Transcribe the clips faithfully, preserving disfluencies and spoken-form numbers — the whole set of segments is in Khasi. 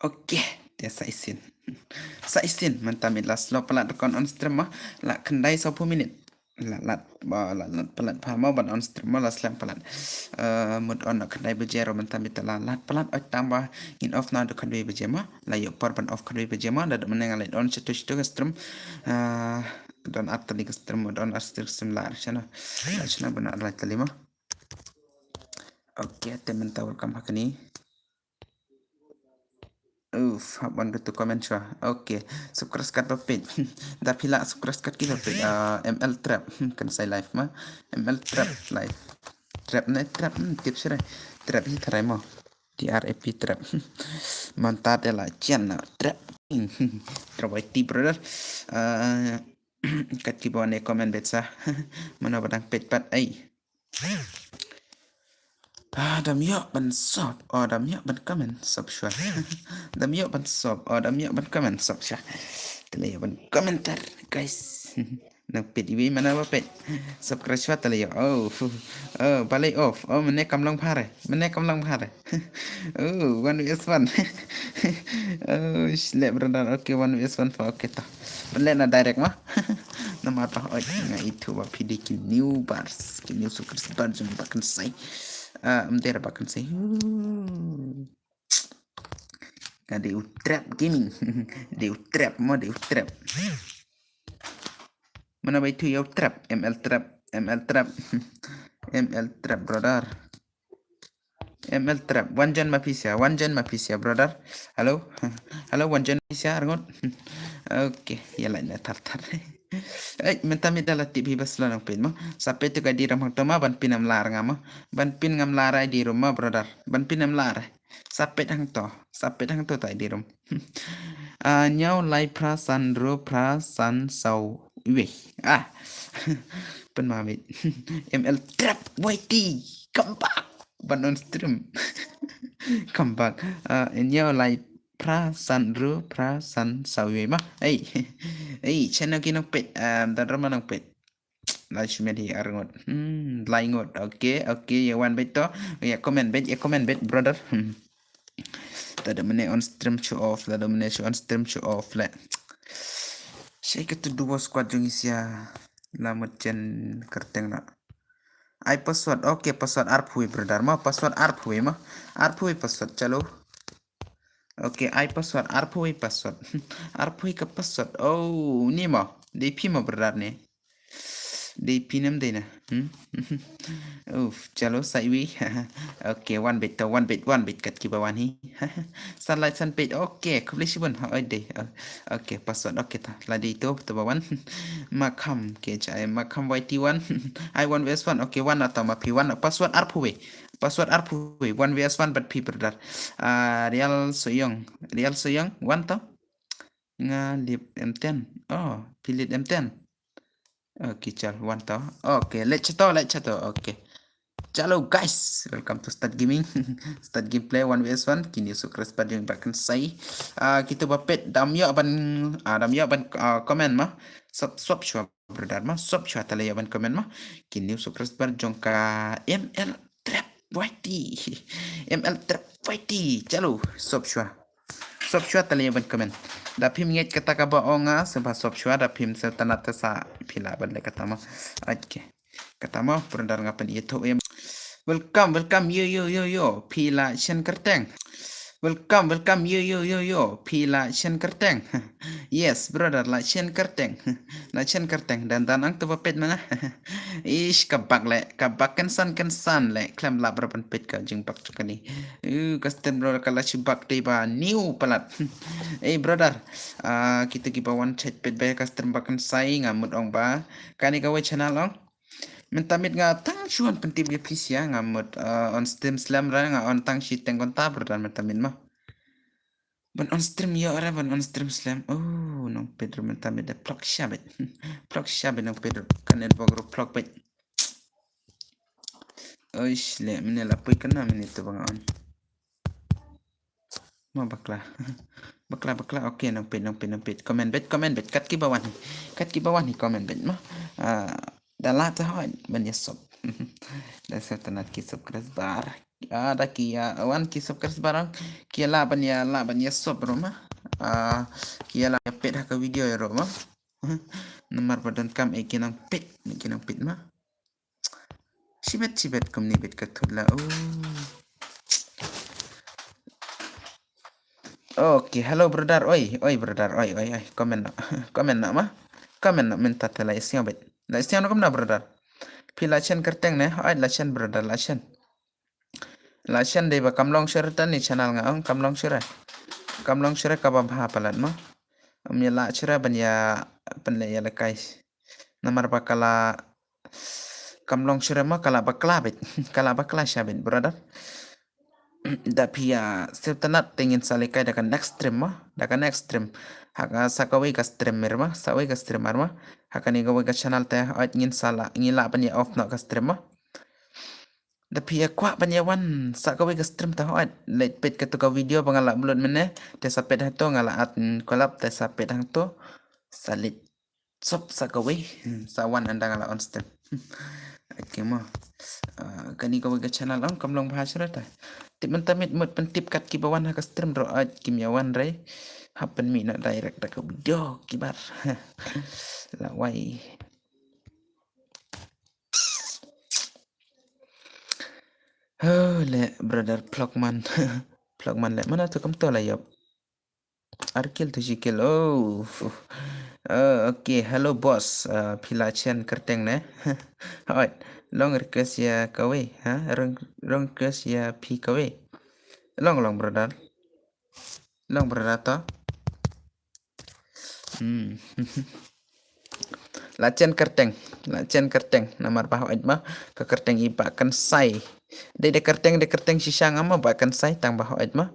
Okay, te sa isin. Sa isin, mynta mih la slow palat ruh ka on stream mo. La khyndai sawphew minit. La lad, ba, la lad palat pha mo ban on stream mo, la slem palat. Eh, mut on na khyndai baje ruh mynta mih te la lad palat, oi tang ba ngin off na da khyndai baje mo. La ïoh por ban off khyndai baje mo, da mynne nga leit on shatu shatu ka stream. Eh, don ar tylli ka stream, don ar tylli ka stream la ar shano. La shano ban ar lai tylli mo. Okay, te mynta welcome ha kane. Uf, hap wan ka tu comment shuwa. Okay, subscribe kat ba peit. Da phi la subscribe kat ki ba peit. Ah, M L Trap. Hmm, kan sai live ma. M L Trap live. Trap ne trap, hmm, tip shuwa. Trap hi tharai mo. T R A P Trap. Mynta te la chen na trap. Trap Y T brother. Ah, kat ki ba wan comment beit sa. Mano ba dang peit pat ai. Ah, dam ïoh ban sub, oh, dam ïoh ban comment, sub shuwa. Dam ïoh ban sub, oh, dam ïoh ban comment, sub shuwa. Te la ïoh ban comment tar, guys. Nang peit iwei mana ba peit. Subscribe shuwa te la ïoh. Oh, oh, balei off. Oh, mynne kam long bha re. Mynne kam long bha re. Oh, one V S one. Oh, shleh brother. Okay, one V S one pa. Okay, to. Ban leh na direct ma. Namar ba oi nga ithuh ba phi dei ki new bars, ki new subscriber jong Ba Kynsai. Ah, em dei Ba Kynsai. Nga dei u Trap Gaming. Dei u Trap mo, dei u Trap. Mano ba ithuh ïa u Trap, M L Trap, M L Trap. M L Trap brother. M L Trap, wan join ma phi sha, wan join ma phi sha brother. Hello. Hello, wan join ma phi sha arngut. Okay, ïa la ïa thar thar. Eh, mynta mih da la tip hi ba slow nang peit mo. Sa peit tu ka dei rum hangto ma ban pyn em lar nga mo. Ban pyn ngam lar ai dei rum ma brother. Ban pyn em lar. Sa peit hangto. Sa peit hangto ta dei rum. Ah, ñiew lai phra san hynriew phra san saw wei. Ah. Pynmamit. M L Trap Y T. Come back. Ban on stream. Come back. Ah, ñiew lai phra san hynriew phra san saw wei ma. Ei. Ei, channel ki nang peit. Ah, da drama nang peit. Lai shimet hi arngut. Hmm, lai ngut. Okay, okay, ïa wan beit to. Ïa comment beit, ïa comment beit brother. Hmm. Te da mynne on stream show off, te da mynne show on stream show off le. Shai ka tu duo squad jong i sha. La mut chen kyrteng la. Ai password, okay, password arphew brother ma, password arphew ma. Arphew password chalo. Okay, ai password arphew password. Arphew ka password. Oh, ni ma. Dei phi ma brother ne. Dei phi nam dei na. Hmm? Uf, chalo sa iwi. Okay, wan beit to, wan beit, wan beit kat ki ba wan hi. San lai san peit. Okay, khublei shibun. Ha, oi dei. Oh, okay, password. Okay ta. La dei to, to ba wan. Makham, K H I, Makham Y T one. I one V S one. Okay, wan ata ma phi wan. Password arphew. Password arphew. One V S one bad phi brother. Ah, Real Soyong. Real Soyong, wan to. Nga lip M ten. Oh, phi lip M ten. Okay, chal, wan to. Okay, let's to, let's to. Okay. Chalo guys, welcome to Start Gaming. Start Gameplay one V S one. Ki new subscriber jong Ba Kynsai. Ah, kita ba peit dam ïoh ban, ah, dam ïoh ban, ah, comment ma. Sub, sub shuwa brother ma. Sub shuwa te la ïoh ban comment ma. Ki new subscriber jong ka M L Trap Y T. M L Trap Y T. Chalo, sub shuwa. Sub shuwa te la ïoh ban comment. Da phim ngeit kata kaba ong nga, sngewbha sub shuwa, da phim sngewtynnat te sa phi lah ban leh kata ma. Okay. Kata ma, brother nga pynïathuh ïa. Welcome, welcome, yo, yo, yo, yo. Phi la shen kyrteng. Welcome, welcome, yo, yo, yo, yo. Phi la shen kyrteng. Yes, brother, la shen kyrteng. La shen kyrteng. Dan dan ang tu ba peit mana. Ish, ka bak le, ka bak kynsan kynsan le. Khlem lah ban peit ka jingbak jong kane. Uh, ka stream brother ka la shu bak dei ba new palat. Eh, brother. Ah, kita ki ba wan chat peit ba ka stream Ba Kynsai nga mut ong ba. Kane kawei channel ong. Mynta miet nga tang shu wan pyntip ïa phi sha nga mut, eh, on stream slem ra nga on tang shiteng kynta brother mynta miet ma. Ban on stream ïoh ra ban on stream slem. Oh, nong Pedro mynta miet da plok sha beit. Plok sha beit nong Pedro. Ka network ruh plok beit. Oish, le mynne la poi kane mynne tu ba nga on. Ma bakla. Bakla, bakla. Okay, nang peit, nang peit, nang peit. Comment beit, comment beit. Kat ki ba wan hi. Kat ki ba wan hi comment beit ma. Ah, da la ta hoi ban ïa sub. Da sa ta nat ki subscriber. Ah, da ki, ah, wan ki subscriber ong ki lah ban ïa, lah ban ïa sub ruh ma. Ah, ki lah ïa peit ha ka video ruh ma. Namar ba donkam eh ki nang peit, ki nang peit ma. Shibit shibit kumne bit ka thut la. Oh. Okay, hello brother. Oi, oi brother. Oi, oi, oi. Comment noh. Comment noh ma. Comment noh mynta te la ïa sngewbha. La ïa sngewbha kumno brother? Phi la shen kyrteng ne? Oi, la shen brother, la shen. La shen dei ba kam long shuh re tani channel nga ong, kam long shuh re. Kam long shuh re kaba bha palat ma. Ym ïa lah shuh re ban ïa pynleh ïalehkai. Namar ba ka la kam long shuh re ma, ka la bakla beit. Ka la bakla sha beit brother. Da phi ïa sngewtynnat te ngin sa lehkai da ka next stream ma. Da ka next stream. Ha ka sa kawei ka stream mer ma, sa kawei ka stream mer ma. Ha kane kawei ka channel te oi ngin sa lah, ngin lah ban ïa off noh ka stream ma. Da phi ïa kwah ban ïa wan sa kawei ka stream te hooid leit peit kato ka video ba nga la upload mynne. Te sa peit hato nga la add, mm, collab te sa peit hangto. Sa leit sub sa kawei. Hmm, sa wan ynda nga la on stream. Okay mo. Ah, kane kawei ka channel ong kam long bha shuh re ta. Tip mynta miet mut pyntip kat kiba wan ha ka stream ruh oi kim ïa wan re. Hap pynmih noh direct da ka video kibar. La wai. Oh, le brother Phlokman. Phlokman le mana tu kam to la yop. Arkil tu shikil. Oh. Oh, okay. Hello boss. Uh, phi la shen kyrteng ne? Hooid. Long request ïa kawei, ha? Long, long request ïa phi kawei. Long long brother. Long brother to. Hmm. La shen kyrteng, la shen kyrteng namar ba hooid ma ka kyrteng i Bah Kynsai. Dei da kyrteng, da kyrteng shisha nga ma Bah Kynsai tang ba hooid ma.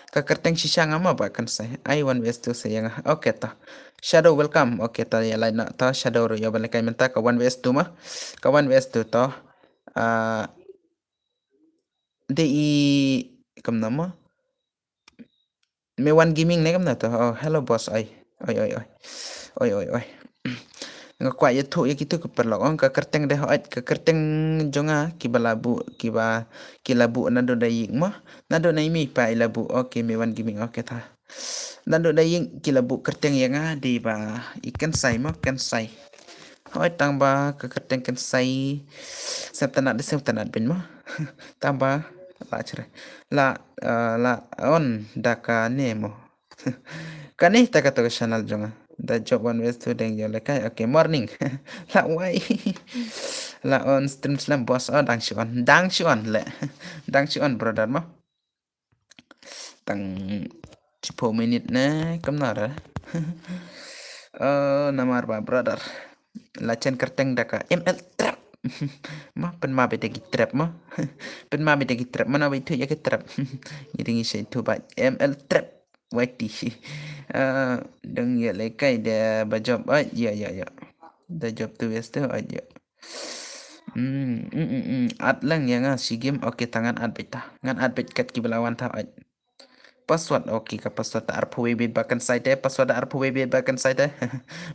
Ka kyrteng shisha nga ma Bah Kynsai. Ai one vs two sa ïa nga. Okay ta. Shadow welcome. Okay ta ïa lai na ta Shadow ruh ïa ban lehkai mynta ka one vs two ma. Ka one vs two ta. Ah, dei i kam nama. Mewan Gaming ne kam na to. Oh, hello boss. Oi. Oi, oi, oi. Oi, oi, oi. Nga kwah ïathuh ïa kitu ki paralok. Ong ka kyrteng de hooid ka kyrteng jong nga kiba la buh, kiba ki la buh naduh da ïing mo. Naduh na i mei pa i la buh. Okay, Mewan Gaming. Okay ta. Naduh da ïing ki la buh kyrteng ïa nga dei ba i Kynsai mo, Kynsai. Hooid tang ba ka kyrteng Kynsai. Sngewtynnat de sngewtynnat beiñ mo. Tang ba la chre. La, eh, la on da kane mo. Kane ta kato ka channel jong nga. Da jop one vs two deng ïa lehkai. Okay, morning. La wai. La on stream slem boss. Oh, dang shu on. Dang shu on le. Dang shu on brother mo. Tang shiphew minit ne kam na re. Oh, namar ba brother. La shen kyrteng da ka M L Trap. Ma pynma beit da ki trap ma. Pynma beit da ki trap ma na beit tu ïa ki trap. Ngi dei ngi shen tu ba M L Trap. Waiti. Ah, dang ïa lehkai da ba jop. Ai, ïa, ïa, ïa. Da jop tu wes tu ai ïa. Hmm, hmm, hmm, hmm. Add lang ïa nga shi game. Okay, ta ngan add beit ta. Ngan add beit kat kiba la wan ta ai. Password, okay, ka password ta arphew wei beit ba kan sai te, password ta arphew wei beit ba kan sai te.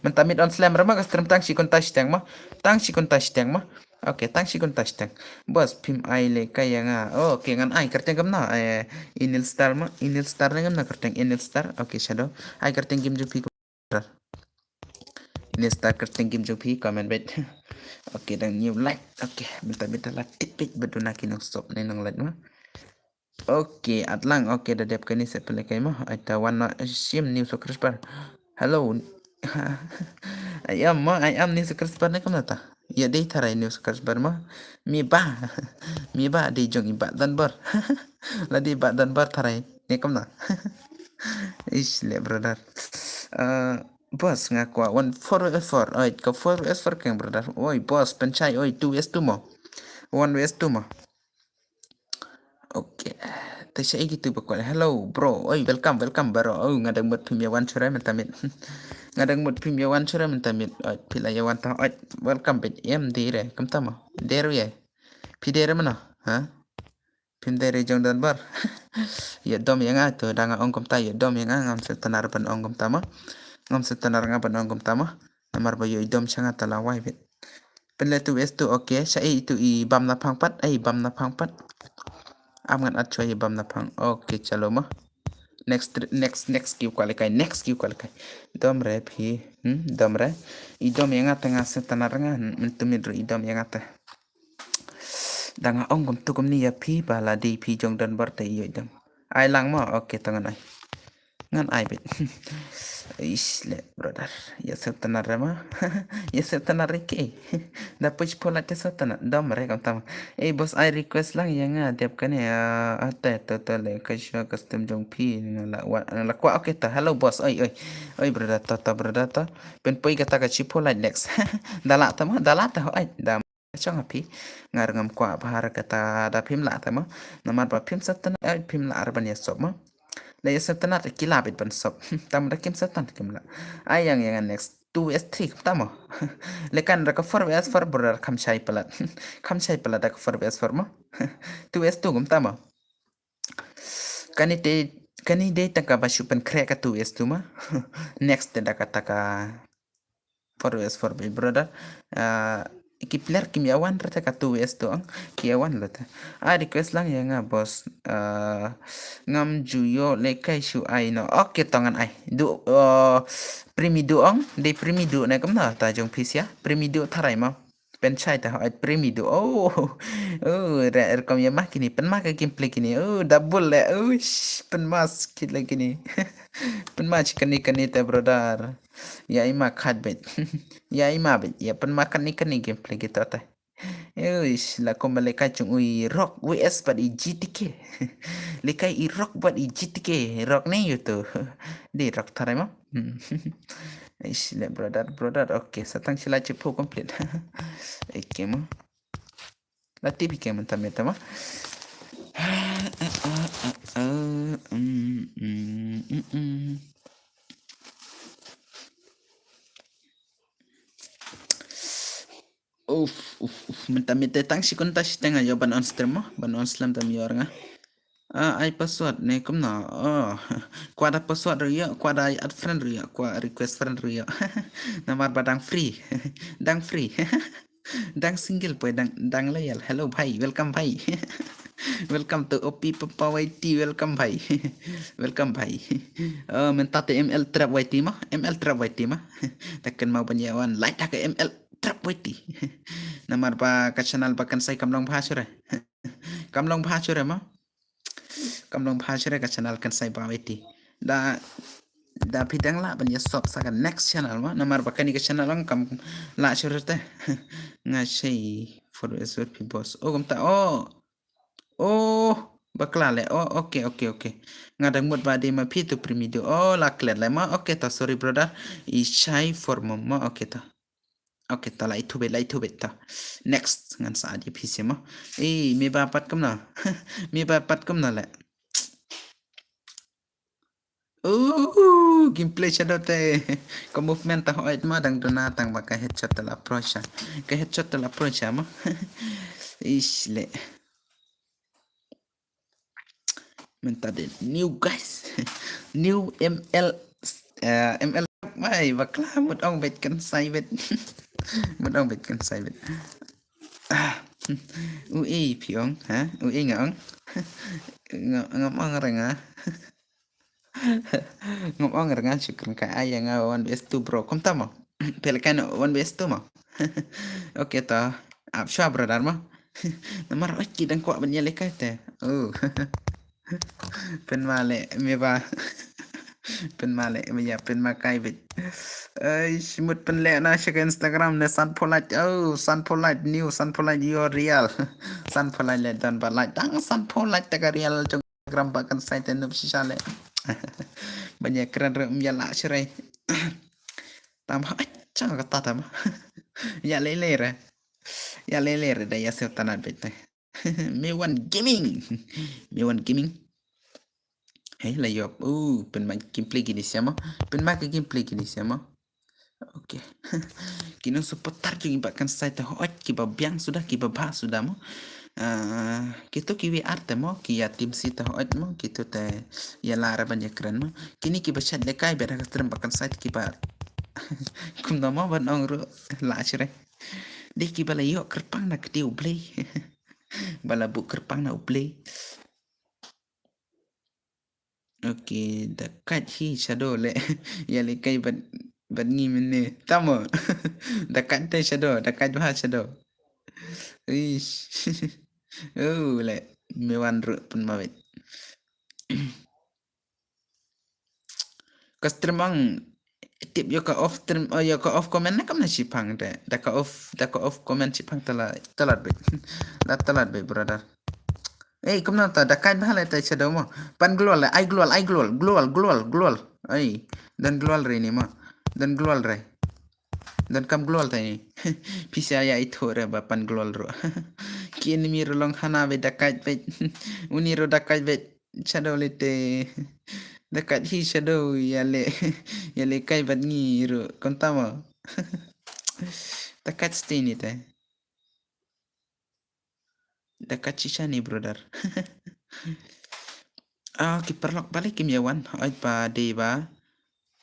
Mynta miet on slem re ma ka stream tang shi kynta shiteng ma. Tang shi kynta shiteng ma. Okay, tang shi kynta shiteng. Boss, phim ai lehkai ïa nga. Oh, okay, ngan ai kyrteng kam na. Eh, Inil Star ma, Inil Star ne kam na kyrteng Inil Star. Okay, Shadow. Ai kyrteng game jong phi. Ini star kyrteng game jong phi comment beit. Okay, dang new like. Okay, mynta mynta la tip beit ba duna ki nong sop ne nong like ma. Okay, add lang. Okay, da dep kane sa pele kai ma. Ai ta wan na shim new subscriber. Hello. I am ma, I am new subscriber ne kam na ta. Ïa dei tharai new subscriber ma. Mi ba. Mi ba dei jong i ba dan bar. La dei ba dan bar tharai ne kam na. Ish le brother. Uh, Boss, nga kwah one four vs four. Oi, ka four vs four keng brother. Oi, boss, pynshai, oi, two vs two mo. One vs two mo. Okay. Te sha iki tu ba kwah. Hello, bro. Oi, welcome, welcome, bro. Oh, nga dang mut phim ïa wan shurai mynta miet. Nga dang mut phim ïa wan shurai mynta miet. Oi, phi la ïa wan ta. Oi, welcome beit. Em dei re. Kam ta mo. Dei re ye. Phi dei re mano. Ha? Phim dei re jong don bor. Ïa dom ïa nga tu da nga ong kumta ïa dom ïa nga ngam sngewtynnat ban ong kumta ma. Ngam sngewtynnat nga ban ong kumta ma. Namar ba ïoh i dom sha nga ta la wai beit. Pynle tu es tu okay sha i tu i bam na phang pat ai bam na phang pat. Am ngan at chwa ïa bam na phang. Okay, chalo ma. Next, next, next ki kwah lehkai, next ki kwah lehkai. Dom re phi, hmm, dom re. I dom ïa nga te nga sngewtynnat nga, hmm, mynta mynmiet ruh i dom ïa nga te. Da nga ong kumtu kumne ïa phi ba la dei phi jong Don Bor te ïoh i dom. Ai lang mo, okay, to ngan ai. Ngan ai beit. Ish, leh brother. Ïa sngewtynnat re ma. Ïa sngewtynnat re ke. Da phi pholat te sngewtynnat. Dom re kumta ma. Eh, boss, ai request lang ïa nga dep kane, ah, ate to to lehkai sha custom jong phi nga la wa, nga la kwah, okay ta. Hello boss. Oi, oi. Oi brother, to to brother to. Pynpoi kata ka chi pholat next. Da lah ta ma, da lah ta, oi. Da chong ha phi. Nga ruh ngam kwah bha re kata da phim lah ta ma. Namar ba phim sngewtynnat, eh, phim lah re ban ïa sop ma. La ïa sngewtynnat ki lah beit ban sop. Tam da kim sngewtynnat kim lah. Ai ïa nga, ïa nga next. Two vs three kumta mo. Lehkai da ka four vs four brother kham shai palat. Kham shai palat da ka four vs four mo. Two vs two kumta mo. Kane te, kane dei tang kaba shu pynkhreh ka two vs two ma. Next te da kata ka four vs four beit brother. Ah, ki player kim ïa wan re te ka two vs two ong. Ki ïa wan lo te. Ah, request lang ïa nga boss. Ah, ngam ju ïoh lehkai shu ai noh. Okay, to ngan ai. Du, ah, Primi du ong, dei Primi du ne kumno ta jong phi sia. Primi du tharai ma. Pynshai ta hoi Primi du. Oh. Oh, re, re kum ïa ma kine. Pynma ka gameplay kine. Oh, double le. Oh, sh, pynma skit le kine. Pynma chi kane kane te brother. Ïa i ma khat beit. Ïa i ma beit. Ïa pynma kane kane gameplay kita te. Uish, la kum ba lehkai chung u i Rock V S bad i G T K. Lehkai i Rock bad i G T K. Rock ne ïa uto. Dei Rock tharai ma. Hmm. Ish, le brother, brother. Okay, sa tang shi la chiphu complete. Okay ma. La tip hi ke mynta mynta ma. Ah, ah, ah, ah, ah, mm, mm, mm, mm. Uf, uf, uf, mynta mynta tang shi kynta shiteng nga ïoh ban on stream mo, ban on stream tam ïoh nga. Ah, ai password ne kumno? Oh, kwah da password ruh ïoh, kwah da add friend ruh ïoh, kwah request friend ruh ïoh. Namar ba dang free, dang free. Dang single poi, dang, dang loyal. Hello bhai, welcome bhai. Welcome to O P Papa Y T, welcome bhai. Welcome bhai. Oh, mynta te M L Trap Y T mo, M L Trap Y T mo. Da kynmaw ban ïa wan like ha ka M L Trap Y T. Namar ba ka channel ba kynsai kam long bha shuh re. Kam long bha shuh re mo. Kam long bha shuh re ka channel kynsai ba Y T. Da, da phi dang lah ban ïa sub sa ka next channel mo. Namar ba kane ka channel long kam lah shuh re te. Nga shei for S V P boss. Oh, kumta. Oh. Oh, bakla le. Oh, okay, okay, okay. Nga dang mut ba dei ma phi tu Primi du. Oh, la klet le mo. Okay, ta sorry brother. I shai for mo mo. Okay, ta. Okay, ta la ithuh beit, la ithuh beit ta. Next, ngan sa adi phi sia mo. Eh, me ba pat kumno. Me ba pat kumno le. Oh, gameplay shadow te. Ka movement ta hoi ma dang duna tang ba ka headshot ta la approach. Ka headshot ta la approach mo. Ish le. Mynta de new guys. New M L, eh, M L mai bakla mut ong beit kynsai beit. Mut ong beit kynsai beit. Ah, u e phi ong, ha? U e nga ong. Nga, ngam ong re nga. Ngam ong re nga shu kren ka ai ïa nga one vs two bro. Kumta mo. Pele kan one vs two mo. Okay to. Ap shwa brother mo. Namar oi ki dang kwah ban ïa lehkai te. Oh. Pynma le me ba. Pynma le me ïa pynma kai beit. Ai shimut pynleh na sha ka Instagram ne san pholait. Oh, san pholait new, san pholait your real. San pholait le don ba lait dang san pholait ta ka real jong Instagram ba kan sai te nup shisha le. Ban ïa kren re um ïa lah shuh re. Tam ha chang kata tam. Ïa lele re. Ïa lele re da ïa sngewtynnat beit te. Me wan gaming. Me wan gaming. Hei la ïoh. Uh, pynma gameplay kine sia mo. Pynma ka gameplay kine sia mo. Okay. Ki nong supporter jong i ba kynsai te hoi ki ba biang suda ki ba bha suda mo. Ah, kito ki wi ar te mo ki ïa team si te hoi mo kito te ïa lah re ban ïa kren mo. Kine ki ba shait lehkai bad ha ka stream ba kynsai te ki ba kumno mo ban ong ruh lah shuh re. Dei ki ba la ïoh kyrpang na kti U Blei. Ba la buh kyrpang na U Blei. Okay, da kait hi Shadow le. Ïa le kai bad bad ngi mynne. Tamo. Da kait te Shadow, da kait bha Shadow. Ish. Oh, le. Me wan ruh pun mawit. Ka stream ang tip ïa ka off stream, oh, ïa ka off comment ne kam na shipang te. Da ka off, da ka off comment shipang tala, talat bit. La talat bit, brother. Eh, kumno ta, da kait bha le ta Shadow mo. Pan glol le, ai glol, ai glol, glol, glol, glol. Ai, don glol re ni mo. Don glol re. Don kam glol ta ni. Pisa ïa ithuh re ba pan glol ruh. Ki enemy ruh long hana be da kait be. Uni ruh da kait be. Shadow le te. Da kait hi Shadow ïa le. Ïa le kai bad ngi ruh. Kumta mo. Da kait stay ni te. Da kait shisha ni, brother. Ah, ki paralok balei kim ïa wan. Oi pa dei ba.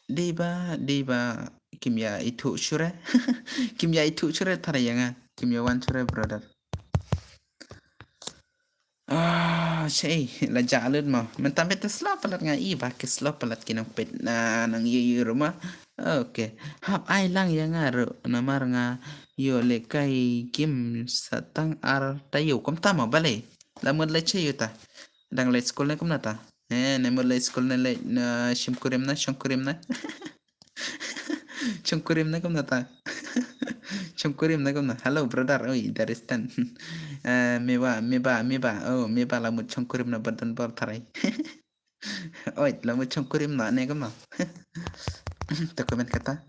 Dei ba, dei ba. Kim ïa ithuh shuh re. Kim ïa ithuh shuh re tharai ïa nga. Kim ïa wan shuh re, brother. Ah, shei, la ja lut mo. Mynta mynta slow palat nga i ba ki slow palat ki nang pet na nang yu yu ruma. Okay. Hap ai lang ïa nga ruh namar nga ïoh le kai kim sa tang ar taïew kumta mo balei. La mut le che yu ta. Dang le school ne kumna ta. Eh, ne mut le school ne le na shim kurim na shong kurim na. Chongkurim na kumna ta. Chongkurim na kumna. Hello, brother. Oi, Daristan. Eh, meba, meba, meba. Oh, meba la mut chongkurim na badan bor tharai. Oi, la mut chongkurim na ne kumna. Ta comment kata.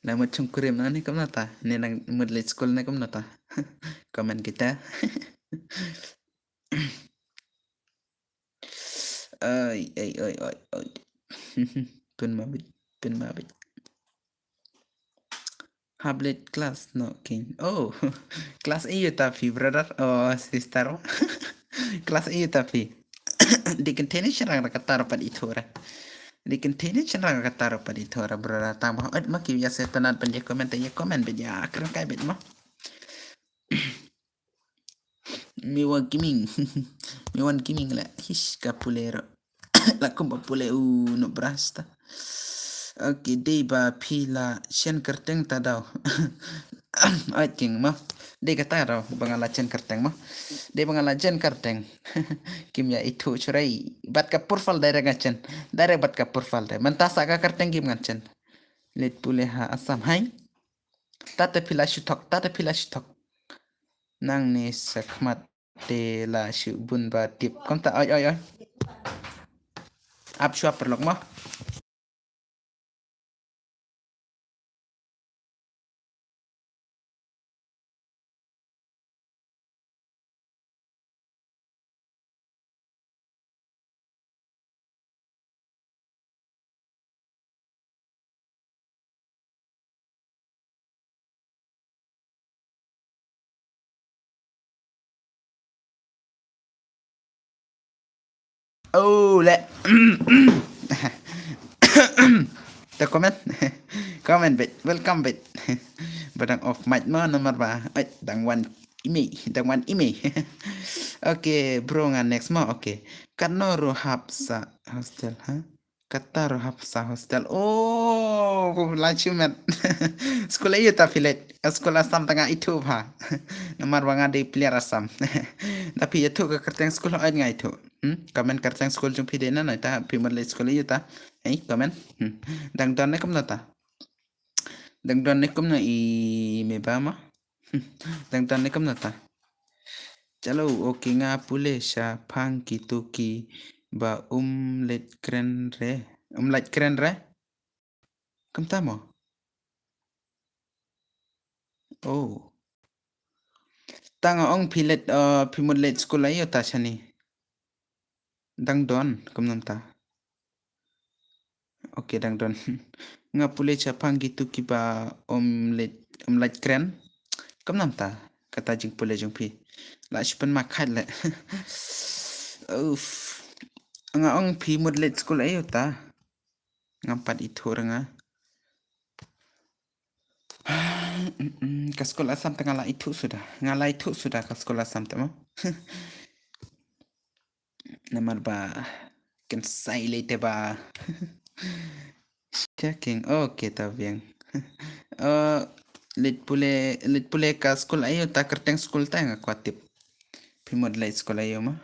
La mut chongkurim na ne kumna ta. Ne nang mut le school ne kumna ta. Comment kita. Ai, ai, ai, ai, ai. Pun mabit, pun mabit. Hablet class no king. Oh, class ïa ta phi, brother. Oh, sister. Class ïa ta phi. Di continue sharang ra katar pat ithura. Di continue sharang ra katar pat ithura, brother. Tang ba ot ma ki ya setanat ban ya comment, ya comment ban ya akran kai bit ma. Miwa Gaming. Miwan Gaming la. Hish ka pule ro. La kumba pule u no brasta. Okay, dei ba phi la shen kerteng ta daw. Ai king ma. Dei kata daw ba nga la shen kerteng ma. Dei ba nga la shen kerteng. Kim ya ithuh churai. Bat ka purfal direct nga chen. Direct bat ka purfal dei. Mentasa ka kerteng kim nga chen. Let pule ha Assam hai. Tata phi la shu thok, tata phi la shu thok. Nang ni sa khmat te la shu bun ba tip. Kumta oi oi oi. Ap shuwa paralok ma. Oh, le. Ta comment. Comment bit. Welcome bit. Ba dang off mic ma namar ba. Ai, dang wan email. Dang wan email. Okay, bro nga next ma. Okay. Katno ruh hap sa hostel ha? Kata ruh hap sa hostel. Oh, la chumet. School ayu ta phi leit? School Assam tanga ithuh bha. Namar ba nga dei player Assam. Da phi ithuh ka kerteng school oi nga ithuh. Hmm? Comment kerteng school jong phi dei na na ta phi mut leit school ayu ta. Ei, comment. Hmm. Dang don ne kumno ta. Dang don ne kumno i me ba ma. Dang don ne kumno ta. Chalo, okay nga pule shaphang kitu ki ba um leit kren re. Um leit kren re. Kumta mo. Oh. Tang ong phi leit, uh, phi mut leit school ayo ta shani. Dang don, kumnam ta. Okay, dang don. Nga pule shaphang kitu ki ba um leit, um leit kren. Kumnam ta. Kata jingpule jong phi. La shu pynmah khat le. Uff. Nga ong phi mut leit school ayo ta. Ngam pat ithuh re nga. Ka school Assam te nga la ithuh suda. Nga la ithuh suda ka school Assam te mo. Namar ba Kan sai lei te ba. Checking. Okay, ta biang. Oh, leit pule, leit pule ka skul aïu, ta kyrteng skul ta nga kwah tip. Phi mut leit skul aïu mo?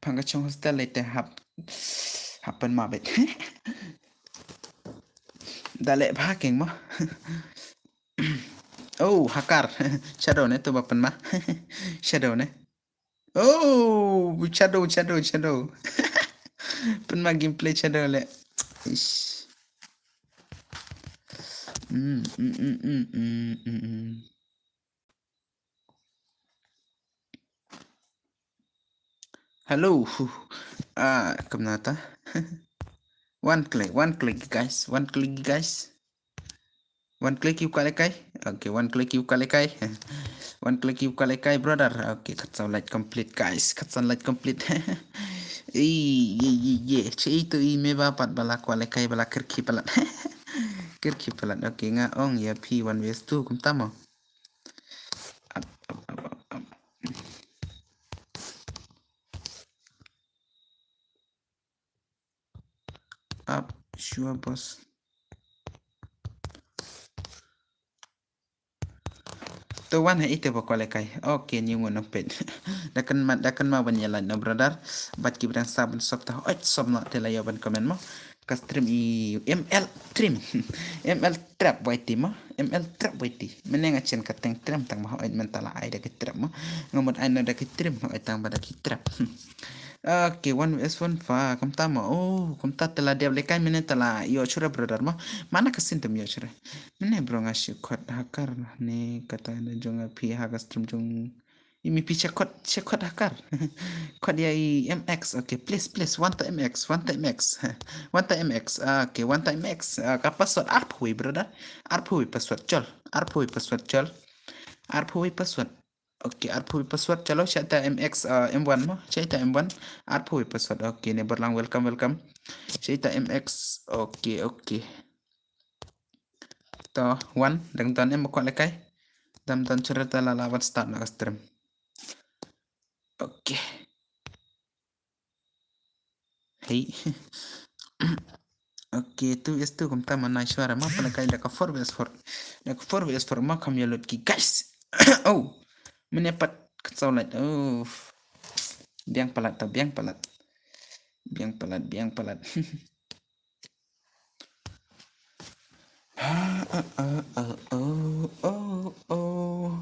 Pang ka chong hostel leit te hap. Happen ma bet. Da leh bha keng mo. Oh, hakar. Shadow ne tu ba pynma. Shadow ne. Oh, shadow, shadow, shadow. Pynma gameplay shadow le. Ish. Mm, mm, mm, mm, mm, mm, mm. Hello. Ah, kumno ta? One click, one click, guys. One click, guys. One click ïa u kwah lehkai. Okay, one click ïa u kwah lehkai. One click ïa u kwah lehkai, brother. Okay, khatsan lait complete, guys. Khatsan lait complete. Ei, ye, ye, ye. Che itu i me ba pat ba la kwah lehkai ba la kyrkhi palat. Kyrkhi palat. Okay, nga ong ïa phi one vs two kumta mo. Up, up, up, up, up. Up, sure, boss. To wan ha ite ba kwah lehkai. Okay, ni ngun nang pet. Da kan ma, da kan ma ban ïa lait no, brother. Bad ki ba dang sah ban sop ta hooid sop noh te la ïoh ban comment mo. Ka stream i M L Trim. M L Trap Y T mo. M L Trap Y T. Mynne nga chen ka teng Trim tang mo, hooid mynta la ai da ki Trap mo. Nga mut ai no da ki Trim, hooid tang ba da ki Trap. Okay, one vs one fa kumta mo. Oh, kumta te la dep lehkai mynne te la ïoh shuh re, brother mo. Mana ka sien te ym ïoh shuh re. Mynne bro nga shu khot hakar ne kata na jong nga phi ha ka stream jong i mi phi shu khot, shu khot hakar. Khot ïa i M X. Okay, please, please, wan ta M X, wan ta M X. Wan ta M X. Ah, okay, wan ta M X. Ah, ka password arphew wei, brother. Arphew wei password chol. Arphew wei password chol. Arphew wei password. Okay, arphew wei password. Chalo, shaita M X, uh, M one mo. Shaita M one. Arphew wei password. Okay, ne barlang, welcome, welcome. Shaita M X. Okay, okay. To, one. Dang don em kwah lehkai. Dang don shuh re te la la wan start na ka stream. Okay. Hey. Okay, two vs two kumta ma nai shuwa re ma pala kai da ka four vs four. Da ka four vs four ma kham ïa lut ki guys. Oh. Mynne pat khatsaw lait. Oh. Biang palat ta, biang palat. Biang palat, biang palat. Ah, ah, ah, ah, oh, oh, oh.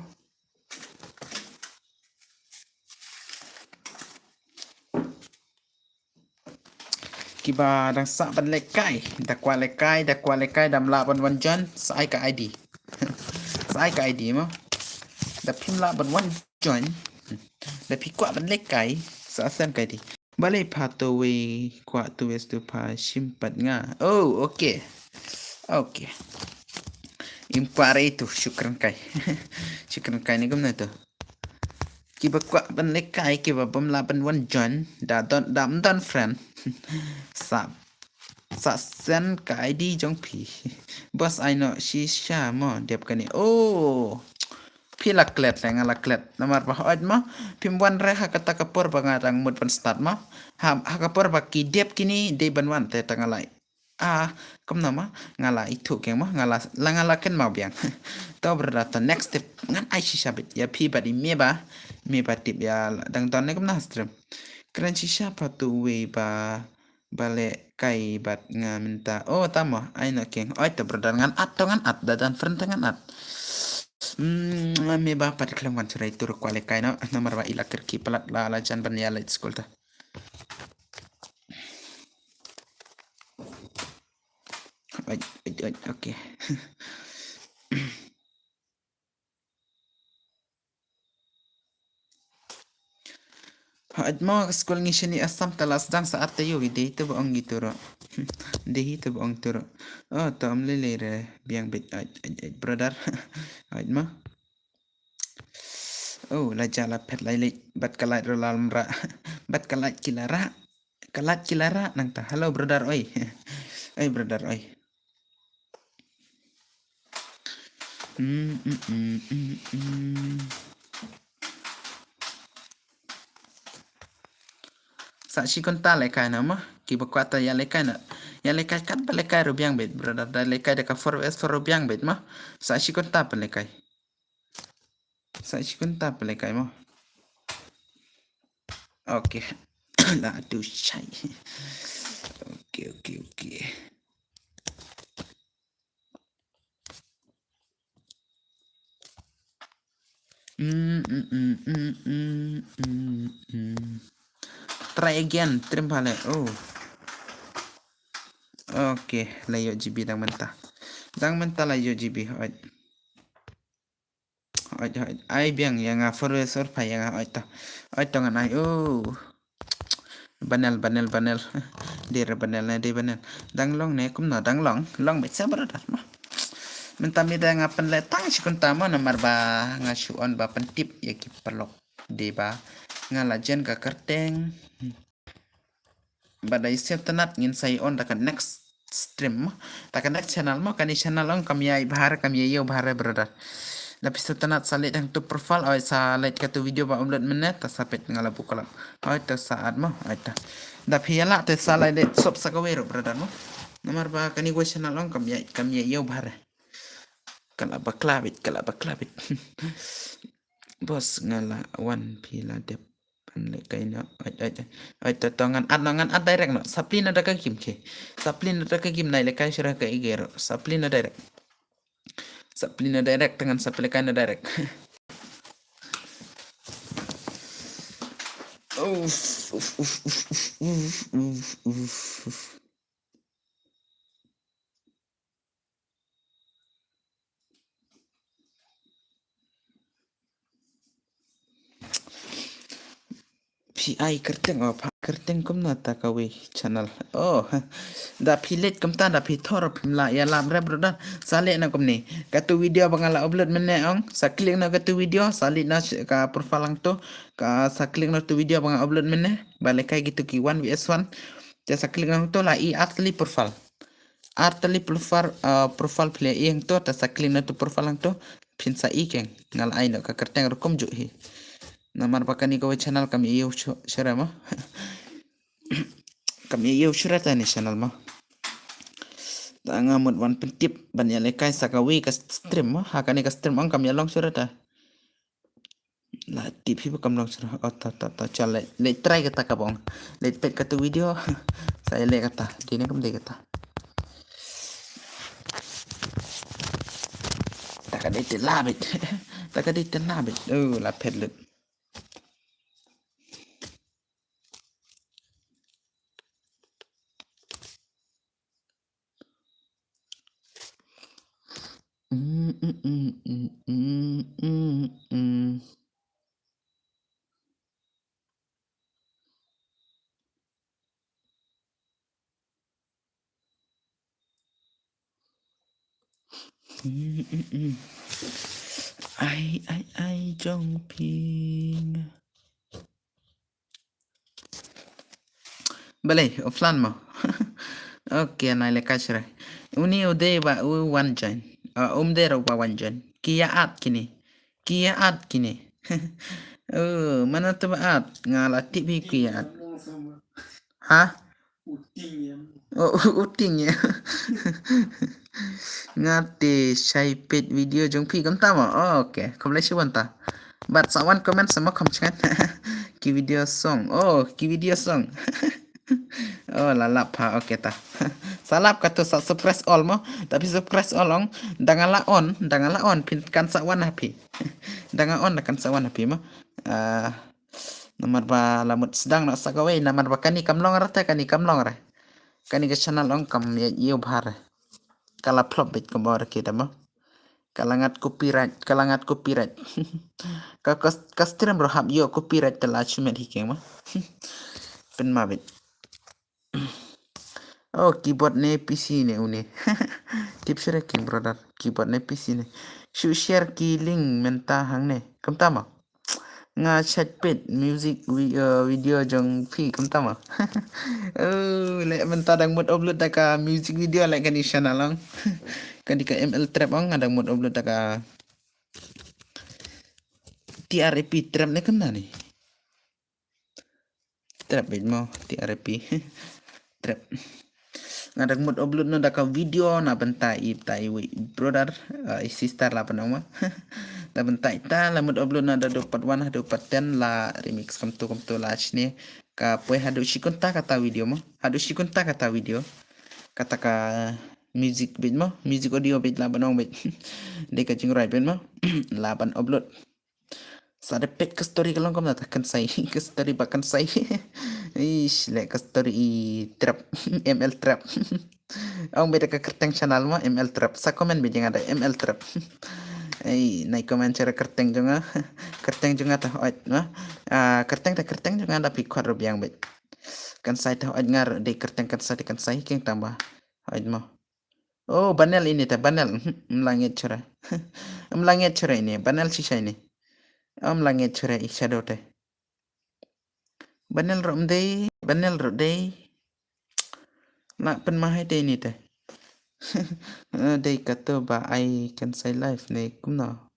Kiba dang sah ban lehkai, da kwah lehkai, da kwah lehkai, dam lah ban wan join, sa ai ka I D. Sa ai ka I D mo. Da phim lah ban wan join, da phi kwah ban lehkai, sa send ka I D. Balei pha to wei kwah to wei stu pha shim pat nga. Oh, okay. Okay. Im kwah re itu, shukran kai. Shukran kai ne kumno to. Kiba kwah ban lehkai, kiba bym lah ban wan join, da don, da ym don friend. Sa, sa send ka I D jong phi. Boss ai no shisha mo dep kane. Oh. Phi la klet le nga la klet. Namar ba hooid mo. Phim wan re ha kata ka por ba nga dang mut ban start mo. Ha, ha ka por ba ki dep kine dei ban wan te ta nga la. Ah, kumno mo. Nga la ithuh keng mo. Nga la, la nga la kynmaw biang. To brother to next step. Ngan ai shisha bit. Ïa phi bad i me ba. Me ba tip ïa dang don ne kumno ha stream. Kren shisha pha tu wei ba. Ba lehkai bad nga mynta. Oh, tamo. Ai no keng. Oi, to brother ngan at, to ngan at. Da don friend te ngan at. Hmm, me ba pat khlem wan churai tur kwah lehkai no. Namar ba i la kyrkhi palat la la jan ban ïa leit skul ta. Oi, oi, oi, okay. Hooid mo, ka skul ngi shane Assam ta la sdang sa ar taïew, dei hi te ba ong gitu ruh. Dei hi te ba ong tu ruh. Oh, to ym lei lei re, biang bit, hooid, hooid, hooid, brother. Hooid mo. Oh, la ja la phet lai lei, bad ka light ruh la ym rah. Bad ka light ki la rah. Ka light ki la rah nangta. Hello, brother, oi. Oi, brother, oi. Mm, mm, mm, mm, mm. Sa shi kynta lehkai na ma. Iba kwah ta ïa lehkai na. Ïa lehkai kat ba lehkai ruh biang beit, brother. Da lehkai da ka four V S four ruh biang beit mo. Sa shi kynta pynlehkai. Sa shi kynta pynlehkai mo. Okay. La tu shai. Okay, okay, okay. Mm, mm, mm, mm, mm, mm, mm. Try again, trim bale. Oh. Okay, la ïoh G B dang mynta. Dang mynta la ïoh G B. Oi. Oi, oi. Ai biang ïa nga four V four pha ïa nga oi to. Oi to ngan ai. Oh. Banel, banel, banel. Dei re banel ne, dei banel. Dang long ne, kumno, dang long. Long beit sa brother mo. Mynta mi da nga pynleh tang shi kynta mo namar ba nga shu on ba pyntip ïa ki paralok. Dei ba nga la jen ka kyrteng. Ba da i sep tynat ngin sa ïa on da ka next stream mo. Da ka next channel mo, kane channel ong kam ïa i bha re, kam ïa ïew bha re brother. Da phi sep tynat sa leit hangtu profile, oi sa leit katu video ba upload mynne, ta sa peit nga la buh khlap. Oi ta sa add mo, oi ta. Da phi ïa lah te sa leit sop sa kawei ruh brother mo. Namar ba kane kawei channel ong kam ïa, kam ïa ïew bha re. Ka la bakla beit, ka la bakla beit. Boss nga la wan phi la dep. Pynlehkai noh. Oi, oi, oi. Oi, to, to, ngan add noh, ngan add direct noh. Sa plie noh da ka game, okay. Sa plie noh da ka game, nai lehkai shuh re ka ïa ki ruh. Sa plie noh direct. Sa plie noh direct, te ngan sa pynlehkai noh direct. Uf, uf, uf. Phi ai kyrteng, oh, pha kyrteng kumno ta kawei channel. Oh, da phi leit kumta da phi thor phim lah ïalap re brother. Sa leh noh kumne. Katu video ba nga la upload mynne ong. Sa click noh katu video, sa leit noh ka profile hangto. Ka sa click noh tu video ba nga upload mynne. Ba lehkai kitu ki one V S one. Te sa click noh hangto la i artylli profile. Artylli profile, uh, profile phi la i hangto, te sa click noh tu profile hangto, phin sa i keng. Nga la ai noh ka kyrteng ruh kumjuh hi. Namar ba kane kawei channel kam ïa ïew shuh re mo. Kam ïa ïew shuh re ta ne channel mo. Ta nga mut wan pyntip ban ïa lehkai sa kawei ka stream mo. Ha kane ka stream ong kam ïa long shuh re ta. La tip hi ba kam long shuh re. Oh, ta, ta, ta, cha leh, leh try kata ka bong. Leh peit katu video. Sa ïa leh kata. Dei ne kam dei kata. Ta ka dei te la beit. Ta ka dei te la beit. Oh, la phet lut. Ai, ai, ai, jong ping. Balei, offline mo. Okay, nai lehkai shuh re. Uni u dei ba u wan join. Uh, um dei ruh ba wan join. Ki ïa add kine. Ki ïa add kine. Oh, mano te ba add. Nga la tip hi ki ïa add. Ha? Oh, u ting ïa. Nga te shai peit video jong phi kumta mo. Oh, okay. Khublei shibun ta. Bad sa wan comment sa ma kham chang. Ki video song. Oh, ki video song. Oh, la lap ha. Okay ta. Sa lap katu sa suppress all mo. Tapi suppress all ong. Da nga la on, da nga la on phin kan sa wan ha phi. Da nga on da kan sa wan ha phi mo. Ah, namar ba la mut sdang noh sa kawei, namar ba kane kam long re te, kane kam long re. Kane ka channel ong kam ïa ïew bha re. Ka la flop beit kumba ong ki da mo. Ka la ngat copyright, ka la ngat copyright. Ka, ka, ka stream ruh hap ïoh copyright te la shu met hi keng mo. Pynma beit. Oh, keyboard ne P C ne une. Tip shuh re keng brother. Keyboard ne P C ne. Shu share ki link mynta hangne. Kumta mo. Nga shait peit music vi-, uh, video jong phi kumta mo. Oh, leh mynta dang mut upload da ka music video leh kane channel ong. Kane ka M L Trap ong nga dang mut upload da ka T R A P Trap ne kumta ne. Trap beit mo, T R A P. Trap. Nga dang mut upload noh da ka video na bynta i bynta i wei brother, uh, i sister la pynong ma. Da bynta ita la mut upload noh da dei part one haduh part ten la remix kumto kumto la shne. Ka poi haduh shi kynta kata video ma. Haduh shi kynta kata video. Kata ka music beit ma. Music audio beit la pynong beit. Dei ka jingrwai beit ma. La ban upload. Sa da peit ka story ka long kumta ka Kynsai. Ka story ba Kynsai. Ish, leh ka story i Trap. M L Trap. Ong beit da ka kyrteng channel ma M L Trap. Sa comment beit jong nga da M L Trap. Ei, nai comment chara kyrteng jong nga. Kyrteng jong nga ta hoi ma. Ah, kyrteng ta kyrteng jong nga da phi kwah ruh biang beit. Kynsai ta hoi nga ruh dei kyrteng Kynsai ta Kynsai king tang ba. Hoi mo. Oh, Banel ini ta Banel. Mlangit chura. Mlangit chura ini. Banel shisha ini. Mlangit chura i shadow te. Banel ruh mdei, Banel ruh dei. La pynmahai te ini te. Eh, dei kato ba ai Kynsai live ne kumno.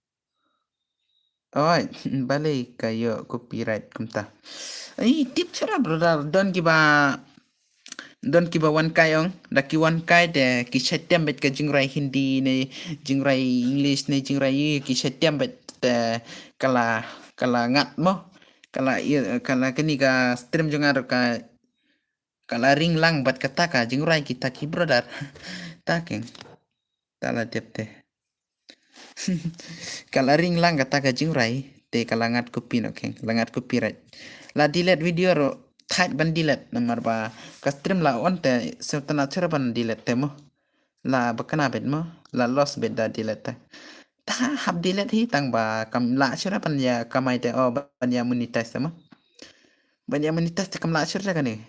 Oi, balei ka ïoh copyright kumta. Ai, tip chara brother, don kiba don kiba wan kai ong, da ki wan kai te ki shait tem beit ka jingrwai Hindi ne jingrwai English ne jingrwai ïa ki shait tem beit te ka la ka la ngat mo. Ka la ïa ka la kani ka stream jong nga ruh ka ka la ring lang bad kata ka jingrwai kita ki brother. Ta keng. Ta la dep te. Ka la ring lang kata ka jingrwai te ka la ngat copy noh keng, la ngat copyright. La delete video ruh thait ban delete namar ba ka stream la on te sngewtynnat chura ban delete te mo. La ba kane beit mo, la loss beit da delete te. Ta hap delete hi tang ba kam lah chura ban ïa kamai te, oh, ban ïa monetize te mo. Ban ïa monetize te kam lah chura kane.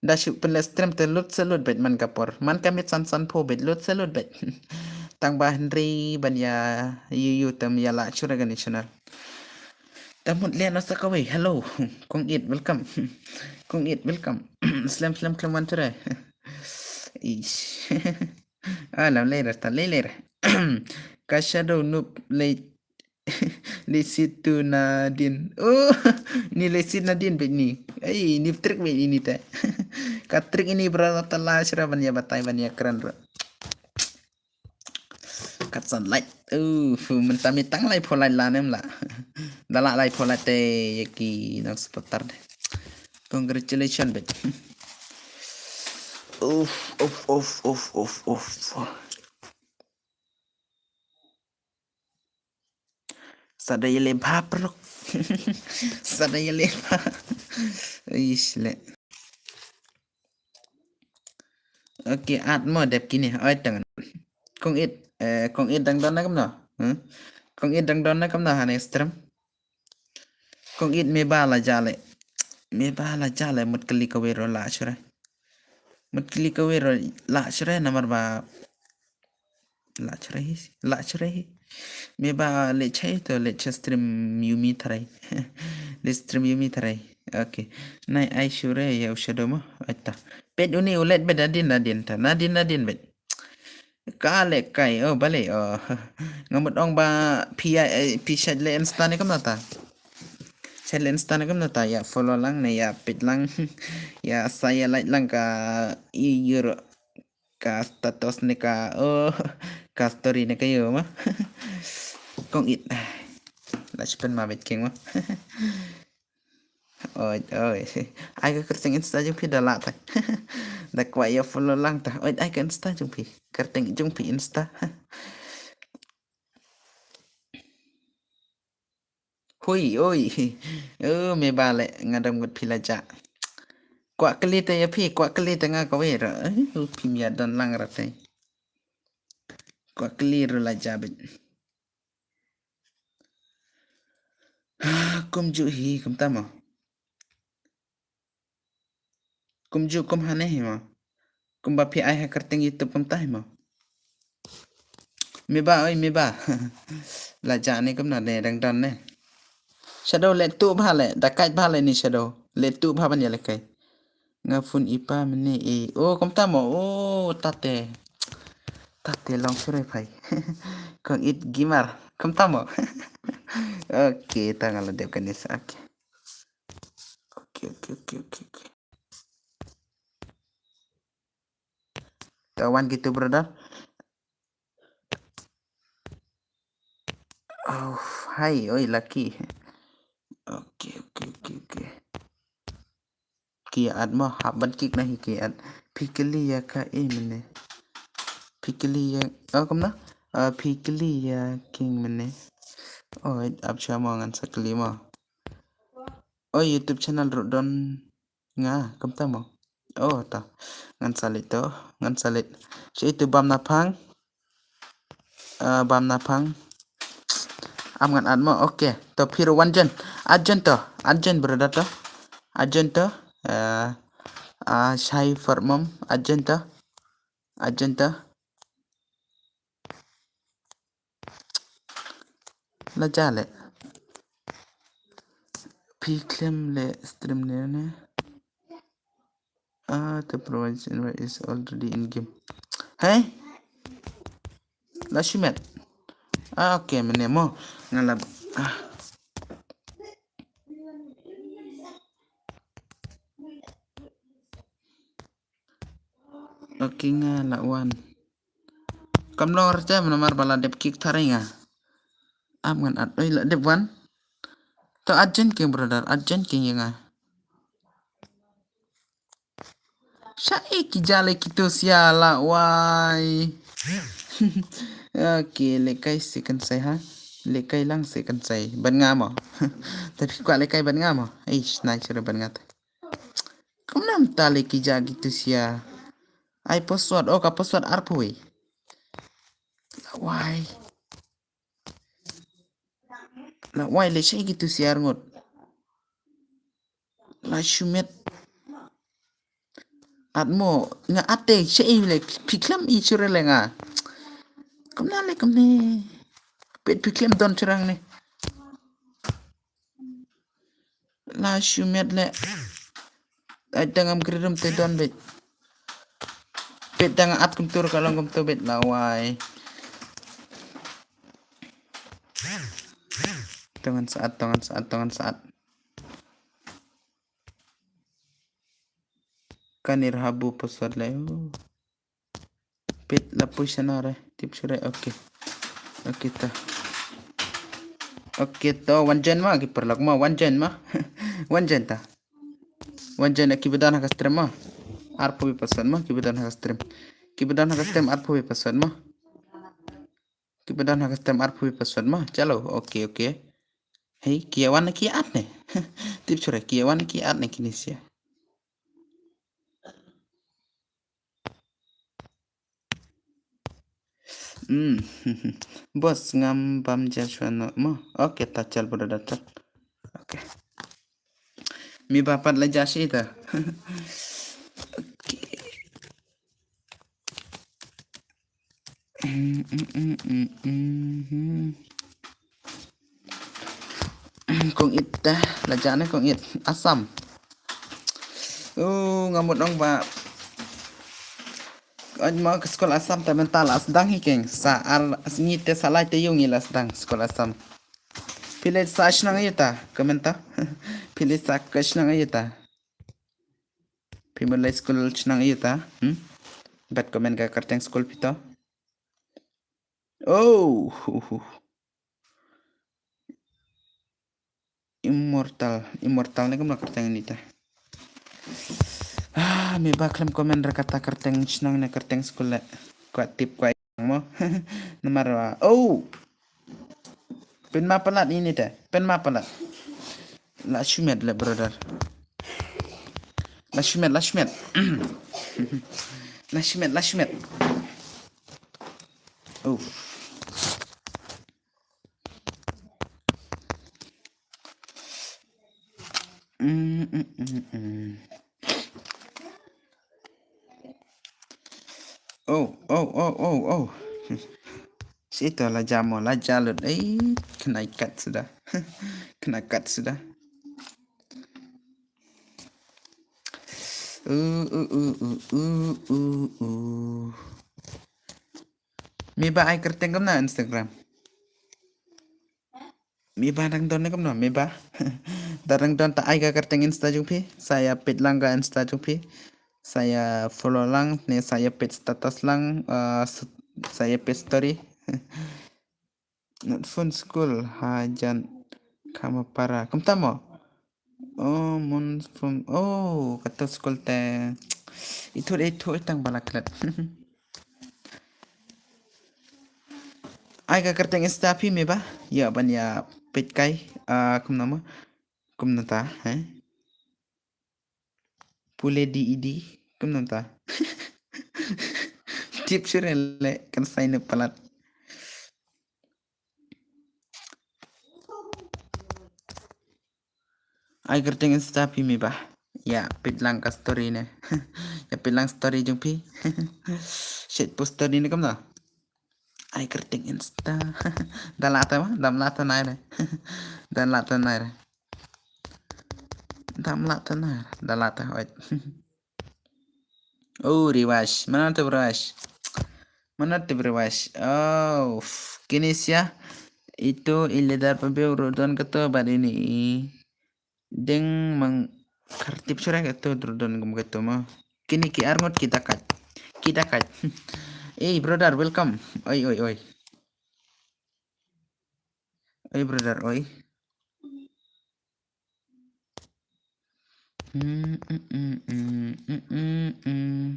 Da shu pynleh stream te lut se lut beit man ka por. Man ka miet san san phew beit lut se lut beit. Tang ba hynrei ban ïa ïoh ïoh te ym ïa lah chura kane channel. Da mut leh noh sa kawei. Hello. Kong It, welcome. Kong It, welcome. Slem slem khlem wan chura. Ish. Ah, lam lei ra ta lei lei ra. Ka shadow nup lei Lei sit tu Nadin. Oh, ni lei sit Nadin beit ni. Ei, ni trick beit ini te. Ka trick ini bra ta la chura ban ïa batai ban ïa kren ruh. Kat san like. Uh, mynta mi tang lai pho like la nem la. Da la lai pho like te ïa ki nong supporter de. Congratulations beit. Uf, uf, uf, uf, uf, uf. Sa da ïaleh bha paralok. Sa da ïaleh bha. Ish le. Okay, at mo dep kine. Oi tang. Kong It, eh, Kong It dang don na kumno? Hmm? Kong It dang don na kumno ha ne stream? Kong It me ba la jale. Me ba la jale mut kali kawei ruh la chura. Mut kali kawei ruh la chura namar ba la chura hi, la chura hi. Me ba leh chai to leh cha stream Yumi tharai. Leh stream Yumi tharai. Okay. Nai ai chura ïa u shadow mo. Aita. Peit uni u leh beit Nadin Nadin ta. Nadin Nadin beit. Ka leh kai, oh, balei, oh. Nga mut ong ba phi, eh, phi shait leh Insta ne kumno ta. Shait leh Insta ne kumno ta, ïa follow lang ne, ïa peit lang. Ïa sa ïa like lang ka, i, ïur, ka status ne ka, oh, ka story ne ka ïur ma. Kong It. La shu pynmabit keng ma. Oi, oi. Ai ka kyrteng Insta jong phi da lah ta. Da kwah ïa follow lang ta. Oi, ai ka Insta jong phi. Kyrteng jong phi Insta. Hui, oi. Oh, me ba leh nga dang mut phi la jah. Kwah kylli ta ïa phi, kwah kylli ta nga kawei ruh. Eh, oh, phi mia don lang ruh te. Kwah kylli ruh la jah beit. Kumjuh hi kumta mo. Kumjuh kum hane hi mo. Kumba phi ai ha kyrteng YouTube kumta hi mo. Me ba oi me ba. La jah ne kumno ne dang don ne. Shadow leh tu bha leh, da kait bha leh ni shadow. Leh tu bha ban ïa leh kai. Nga phone i pa mene e. Oh, kumta mo. Oh, tate. Tate long sure phai. Kong It Gamer. Kumta mo. Okay, ta nga la dep kane sa. Okay. Okay, okay, okay, okay, okay. To wan kitu brother. Oh, hai, oi, lucky. Okay, okay, okay, okay. Ki at mo, hap ban kik na hi ki at. Phikli ya ka e mene. Phikli ya, oh, kumna? Ah, phikli ya king mene. Oh, ap cha mo ngan sa kli mo. Oh, YouTube channel ruh don nga, kumta mo. Oh, ta. Ngan sa leit to, ngan sa leit. Shi itu bam na phang. Ah, bam na phang. Am ngan at mo. Okay. To phi ruh wan jen. At jen to. At jen brother to. At jen to. Ah, ah, shai for mom. At jen to. At jen to. La ja le. Phi khlem le stream ne ne. Ah, the provision is already in game. Hey? La shimet. Ah, okay, mene mo. Nga la, ah. Okay, nga la wan. Kam long rte namar ba la dep kik tharai nga. Am ngan at, oi, la dep wan. To at jen king brother, at jen king ya nga. Sha e ki ja le kitu sia la wai. Okay, le kai se kan sai ha. Le kai lang se kan sai. Ban nga mo. Tapi kwa le kai ban nga mo. Eish, nai chere ban nga ta. Kumnam ta le ki ja kitu sia. Ai password, oh ka password arphew. La wai. La wai le shai kitu sia ngut. La shimet. At mo nga at te shai le phi khlem i chure le nga. Kumna le kumne. Pet phi khlem don churang ne. La shimet le. Ai tang am kridum te don bet. Bet tang at kumtur ka long kumtur bet la wai. Tongan saat, tongan saat, tongan saat. Kanir habu password le. Pit la push na re, tip sure, okay. Okay ta. Okay ta, wan jen ma, ki perlak ma, wan jen ma. Wan jen ta. Wan jen ki bedan ha ka stream ma. Arphew password ma, ki bedan ha ka stream. Ki bedan ha ka stream arphew password ma. Ki bedan ha ka stream arphew password ma. Chalo, okay, okay. Hey, ki wan ki at ne. Tip sure, ki wan ki at ne kini sia. Hmm. Bos ngam bam Joshua no mo. Okay, ta chal bodo datar. Okay. Mi bapat la jashi ta. Okay. Mm, mm, mm, mm, mm. Kong it ta, la jane kong it. Assam. Oh, ngamut ong ba. Oj ma ka skul Assam ta mental as dang hi keng. Sa ar as ngi te sa lai te yung i las dang skul Assam. Phi leit sa shnong aïu ta, ka mynta. Phi leit sa ka shnong aïu ta. Phi mut leit skul shnong aïu ta. Hmm? Bad comment ka kyrteng skul phi to. Oh. Immortal, Immortal ne kumno kyrteng ini ta. Ah, me ba khlem comment re kata kyrteng shnong ne kyrteng skul le. Kwah tip kwah mo. Namar wa. Oh. Pynma palat ini te. Pynma palat. La shimet le brother. La shimet, la shimet. La shimet, la shimet. Oh. Mm, mm, mm, mm. Oh, oh, oh, oh, oh. Sito la jamo, la jalut. Eh, kena ikat sudah. Kena kat sudah. Uh, uh, uh, uh, uh, uh, uh. Me ba ai kyrteng kumno Instagram. Me ba dang don ne kumno, me ba. Da dang don ta ai ka kyrteng Insta jong phi. Sa ïa peit lang ka Insta jong phi. Sa ïa follow lang ne sa ïa peit status lang, ah, s-, sa ïa peit story. Nat phone school hajan Khamapara. Kumta mo? Oh, mon phone. Oh, kato school te. Itu, itu itang bala klet. Ai ka kyrteng Insta phi me ba? Ïa ban ïa peit kai. Ah, kumno mo? Kumno ta, eh? Pule di idi, kumno ta? Tip sure le, kan sign up palat. Ai kyrteng Insta phi me ba? Ïa peit lang ka story ne. Ïa peit lang story jong phi. Shet post story ne kumno? Ai kyrteng Insta. Da la ta ba? Dam la ta nai re. Da la ta nai re. Dam la ta nai re. Da la ta, wait. Oh, Riwash. Mana tu Riwash? Mana tu Riwash? Oh, f-, kini sia. Itu i leader pabeu ruh don kato bad ini i deng mang khartip sure kato ruh don kum kato mo. Kini ki arngut ki dakat. Ki dakat. Hey, brother, welcome. Oi, oi, oi. Oi, brother, oi. Mm, mm, mm, mm, mm, mm, mm.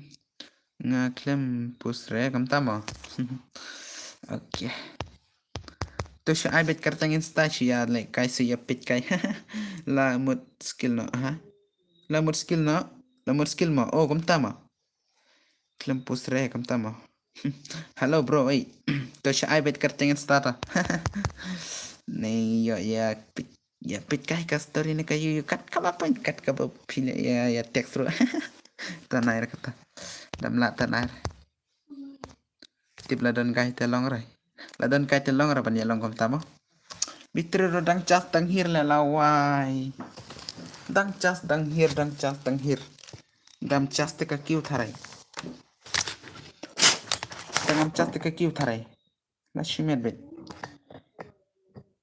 Nga khlem post re, kumta mo? Okay. To shu ai beit kyrteng Insta shu ïa like kai shu ïa peit kai. La mut skill noh, ha? La mut skill noh? La mut skill mo? Oh, kumta mo? Khlem post re, kumta mo? Hello, bro, oi. To shu ai beit kyrteng Insta to. Ne ïoh ïa peit, ïa peit kai ka story ne ka ïoh ïoh kat kaba pyn kat kaba phi ne ïa, ïa text ruh. Tanair kata. Dam lah tanair. Tip la don kai te long re. La don kai te long re ban ïa long kumta mo. Bitri ruh dang chas dang hir le lawai. Dang chas dang hir, dang chas dang hir. Dam chas te ka kiu tharai. Dang am chas te ka kiu tharai. La shimet bit.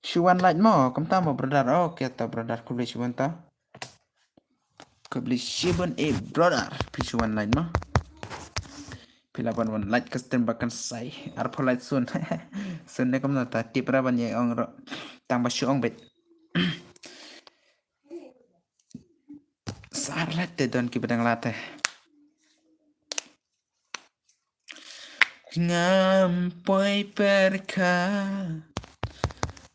Shu wan like mo, kumta mo brother. Oh, okay, ta brother, khublei shibun ta. Khublei shibun, eh, brother. Phi shu wan like mo. Phi la ban wan like ka stream ba kan sai. Arphew like soon. Soon ne kumno ta tip ra ban ïa ong ruh. Tang ba shu ong bit. Sar la te don ki ba dang la te. Ngam poi pyrkhat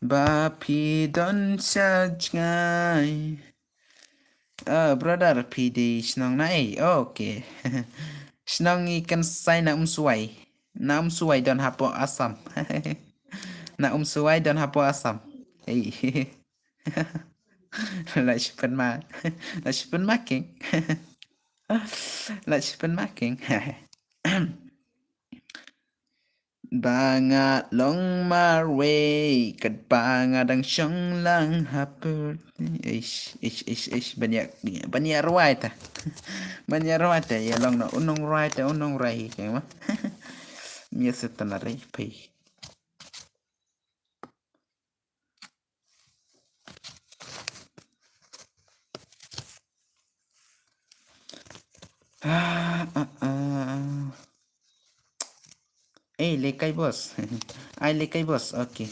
ba phi don sha jngai. Ah, brother, phi dei shnong na ei? Okay. Shnong i kan sai na Umsuwai. Na Umsuwai don hapoh Assam. Na Umsuwai don hapoh Assam. Ei. La shipun ma. La shipun ma king. La shipun ma king. Ba nga long marwei katba nga dang shong lang hapur. Ish, ish, ish, ish. Ban ïa, ban ïa rwai ta. Ban ïa rwai ta. Ïa long na unong rwai ta, unong rwai hi keng ma. Mia setan na rei pai. Ah, ah, ah. Eh, lekai bos. Ai lekai bos. Okay.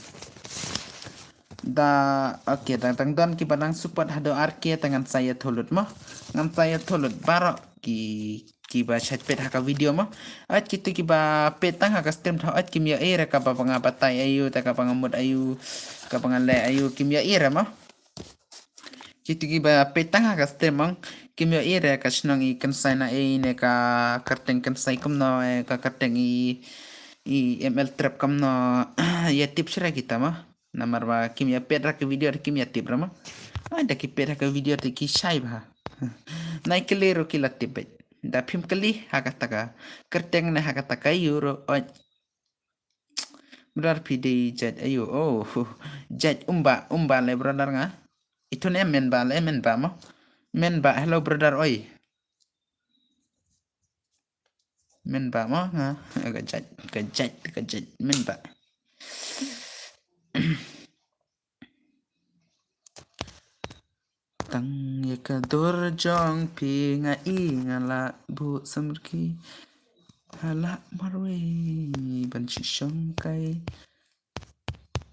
Da, okay, da tang don ki ba nang support hado ar K ta ngan sa ïa tholut mo. Ngan sa ïa tholut baroh ki ki ba shait peit ha ka video mo. Ait kito ki ba peit tang ha ka stream thaw ait kim ïohi re kaba nga batai aïu, ta kaba nga mut aïu, kaba nga leh aïu kim ïohi re mo. Kito ki ba peit tang ha ka stream mo kim ïohi re ka shnong i kynsai na ei ne ka kyrteng kynsai kumno, eh, ka kyrteng i, i M L trap kumno. Ïa tip shuh re kita mo. Namar ba kim ïa peit ra ka video te kim ïa tip ra mo. Ai da ki peit ra ka video te ki shai bha. Nai kylli ruh ki la tip beit. Da phim kylli ha kata ka kyrteng ne ha kata ka aïu ruh. Oi. Brother phi dei jait aïu. Oh. Jait umba, umba le brother nga. Itu ne men ba le men ba mo. Men ba, hello brother oi. Men ba mo nga. Ka jait, ka jait, ka jait. Men ba. Tang ïa ka dur jong phi nga i nga la buh samrki. Ha la marwei ban shu shong kai.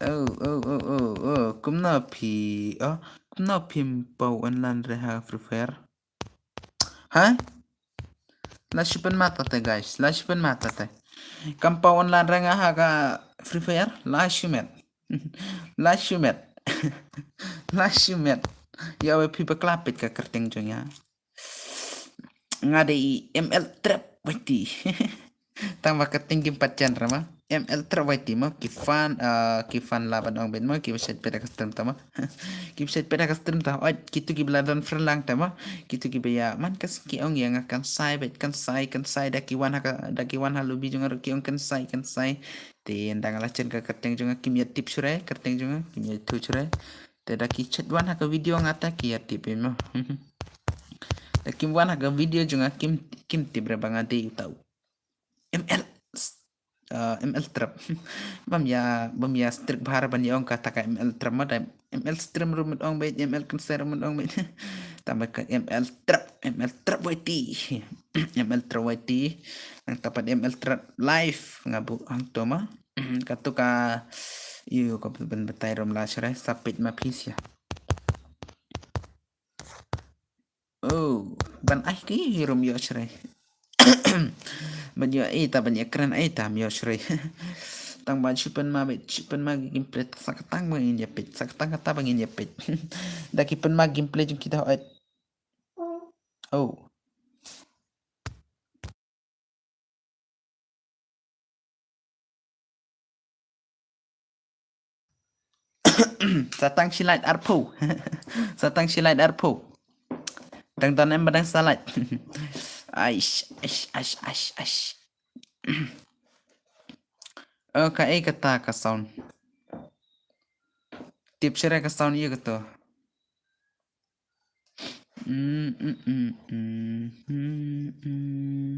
Oh, oh, oh, oh, oh. Kumno phi, oh, kumno phim paw online re ha Free Fire? Ha? La shu pynmat te guys, la shu pynmat te. Kam paw online re nga ha ka Free Fire, la shu met. La shu met. La shu met. Ïa, wei phi bakla peit ka kyrteng jong nga. Nga dei M L Trap wati. Tang ba ka kyrteng kim pat jan ra ma. M L Trap wati ma. Ki fan, ah, ki fan la ban ong bet ma. Ki ba shait peit ka stream ta ma. Ki ba shait peit ka stream ta. Oi, kitu ki ba la don friend lang ta ma. Kitu ki ba ïa man ka sngi ong ïa nga kan sai bet, kan sai, kan sai da ki wan ha ka, da ki wan ha lobby jong nga ruh ki ong kan sai, kan sai. Te ynda nga la chen ka kyrteng jong nga kim ïa tip shuh re, kyrteng jong nga kim ïa tip shuh re. Te da ki chat wan ha ka video nga ta ki ïa tip mo. Da kim wan ha ka video jong nga kim, kim tip re ba nga dei uta u M L, ah, M L Trap. Bam ïa, bam ïa strict bha re ban ïa ong kata ka M L Trap ma da M L stream ruh mut ong beit, M L kan sai ruh mut ong beit. Tang ba ka M L Trap, M L Trap wati. M L Trap wati. Nangta pat M L Trap live nga buh hangto ma. Katu ka, ïa, ka ban batai rum la shuh re, sa peit ma phi sha. Oh, ban ai ki rum ïoh shuh re. Ban ïoh ai ta, ban ïa kren ai ta ym ïoh shuh re. Tang ban shu pynma beit, shu pynma ki gameplay sa ka tang ba ngin ïa peit, sa ka tang kata ba ngin ïa peit. Da ki pynma gameplay jong kita hoi. Oh. Sa tang shi lait arphew. Sa tang shi lait arphew. Dang don em ba dang sa lait. Aish, aish, aish, aish, aish. Oh, kaei kata ka sound? Tip shuh re ka sound ïa kato. Mm, mm, mm, mm, mm, mm.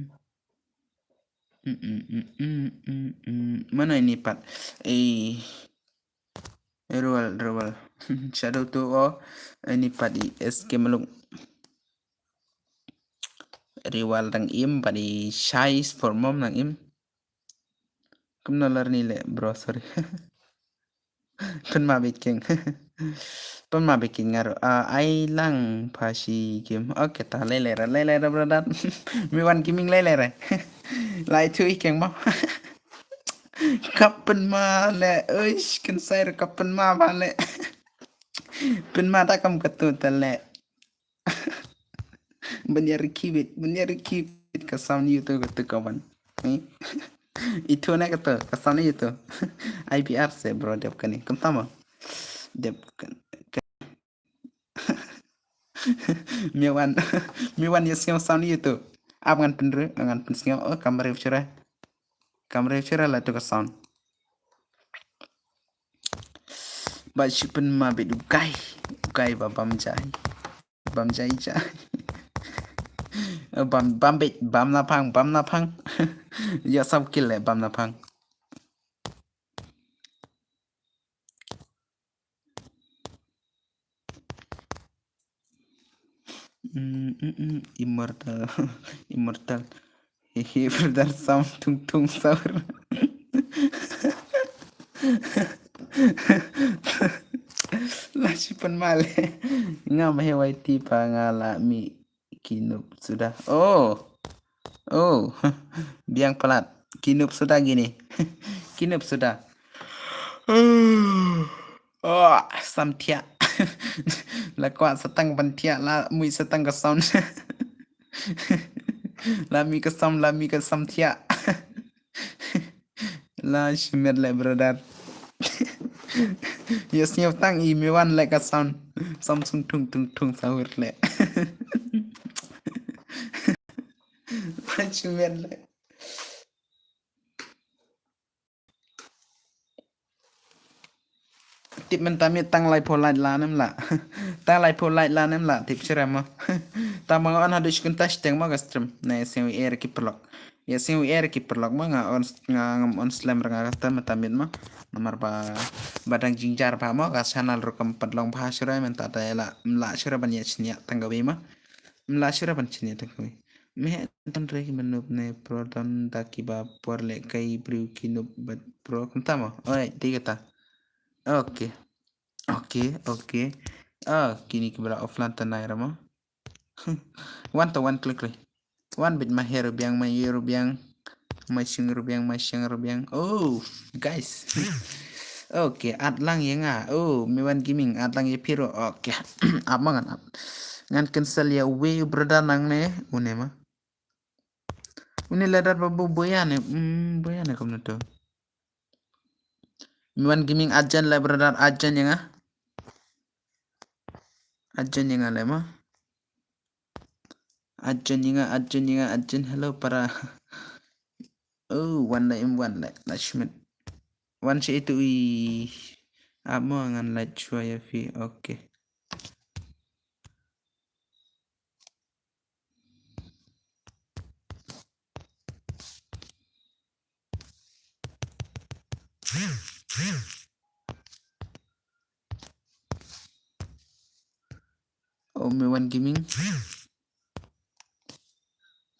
Mm, mm, mm, mm, mm, mm. Mano ini pat? Eh, Rual, Rual. Shadow tu o. Ini pat i S K Malung. Riwal dang im, pat i Shais for mom dang im. Kumno lar ni le, bro, sorry. Pynma bit king. Pynma bit king nga ruh. Ah, ai lang pha shi game. Okay, ta lei lei ra, lei lei ra, brother. Mi wan gaming lei lei ra. Lai thui king mo. Ka pynma le, uish, kan sai ra ka pynma ba le. Pynma da kam katu ta le. Ban ïa rikibit, ban ïa rikibit ka sound ïa uto katu ka wan. Eh? Itu na katu, ka sound ïa uto. I P R se, bro, dep kane. Kumta mo. Dep kan. Me wan, me wan ïa sngew sound ïa uto. Ap ngan pynru, ngan pynsngew. Oh, kam briew shuh re. Kam briew shuh re la tu ka sound. Ba shu pynma bit u guy. U guy ba bam jai. Bam jai jai. Bam, bam bit, bam na phang, bam na phang. Ïa sab kill le, bam na phang. Mm, mm, mm, immortal. Immortal. Hehe, brother Sam tung tung saur. La shi pynma le. Nga ma he wai ti pa nga la mih ki noob suda. Oh. Oh. Biang palat. Ki noob suda kine. Ki noob suda. Oh, sam thiah. La kwah sa tang ban thiah, la mih sa tang ka sound. La mih ka sound, la mih ka sam thiah. La shimet le, brother. Ïa sngew tang i me wan le ka sound. Samsung tung tung tung sa wir le. La shimet le. Tip mynta mi tang laiphew like la nem la. Tang laiphew like la nem la, tip shuh re mo. Tang ba nga on haduh shi kynta shiteng mo ka stream. Ne sngewbha ïa ki paralok. Ïa sing wi er ki paralok mo, nga on, nga ngam on slem ra nga kata mynta miet mo. Namar ba, ba dang jingjar bha mo, ka channel ruh kam pat long bha shuh re mynta te la, la shuh re ban ïa chniah tang kawei mo. La shuh re ban chniah tang kawei. Me don re ki mynnup ne pro don da kiba por lehkai briew ki nup bad pro kumta mo. Oi, dei kata. Okay. Okay, okay. Ah, kine kiba la offline tang nai ra mo. Wan to wan klik klik. Wan bit ma her biang ma yer biang. Ma shing ru biang ma shing ru biang. Oh, guys. Okay, at lang ïa nga. Oh, me wan gaming at lang ïa phi ruh. Okay. Ap ma ngan ap. Ngan cancel ïa uwei u brother nangne. Une ma. Une ladder ba bu boya ne. Hmm, boya ne kumno to. Me wan gaming ajan la brother ajan ïa nga. Ajan ïa nga le ma. Ajan ïa nga, ajan ïa nga, ajan hello para. Oh, wan la im wan la, la shmit. Wan shi itu i. Ap mo ngan la chwa ïa phi. Okay. Oh, me wan gaming.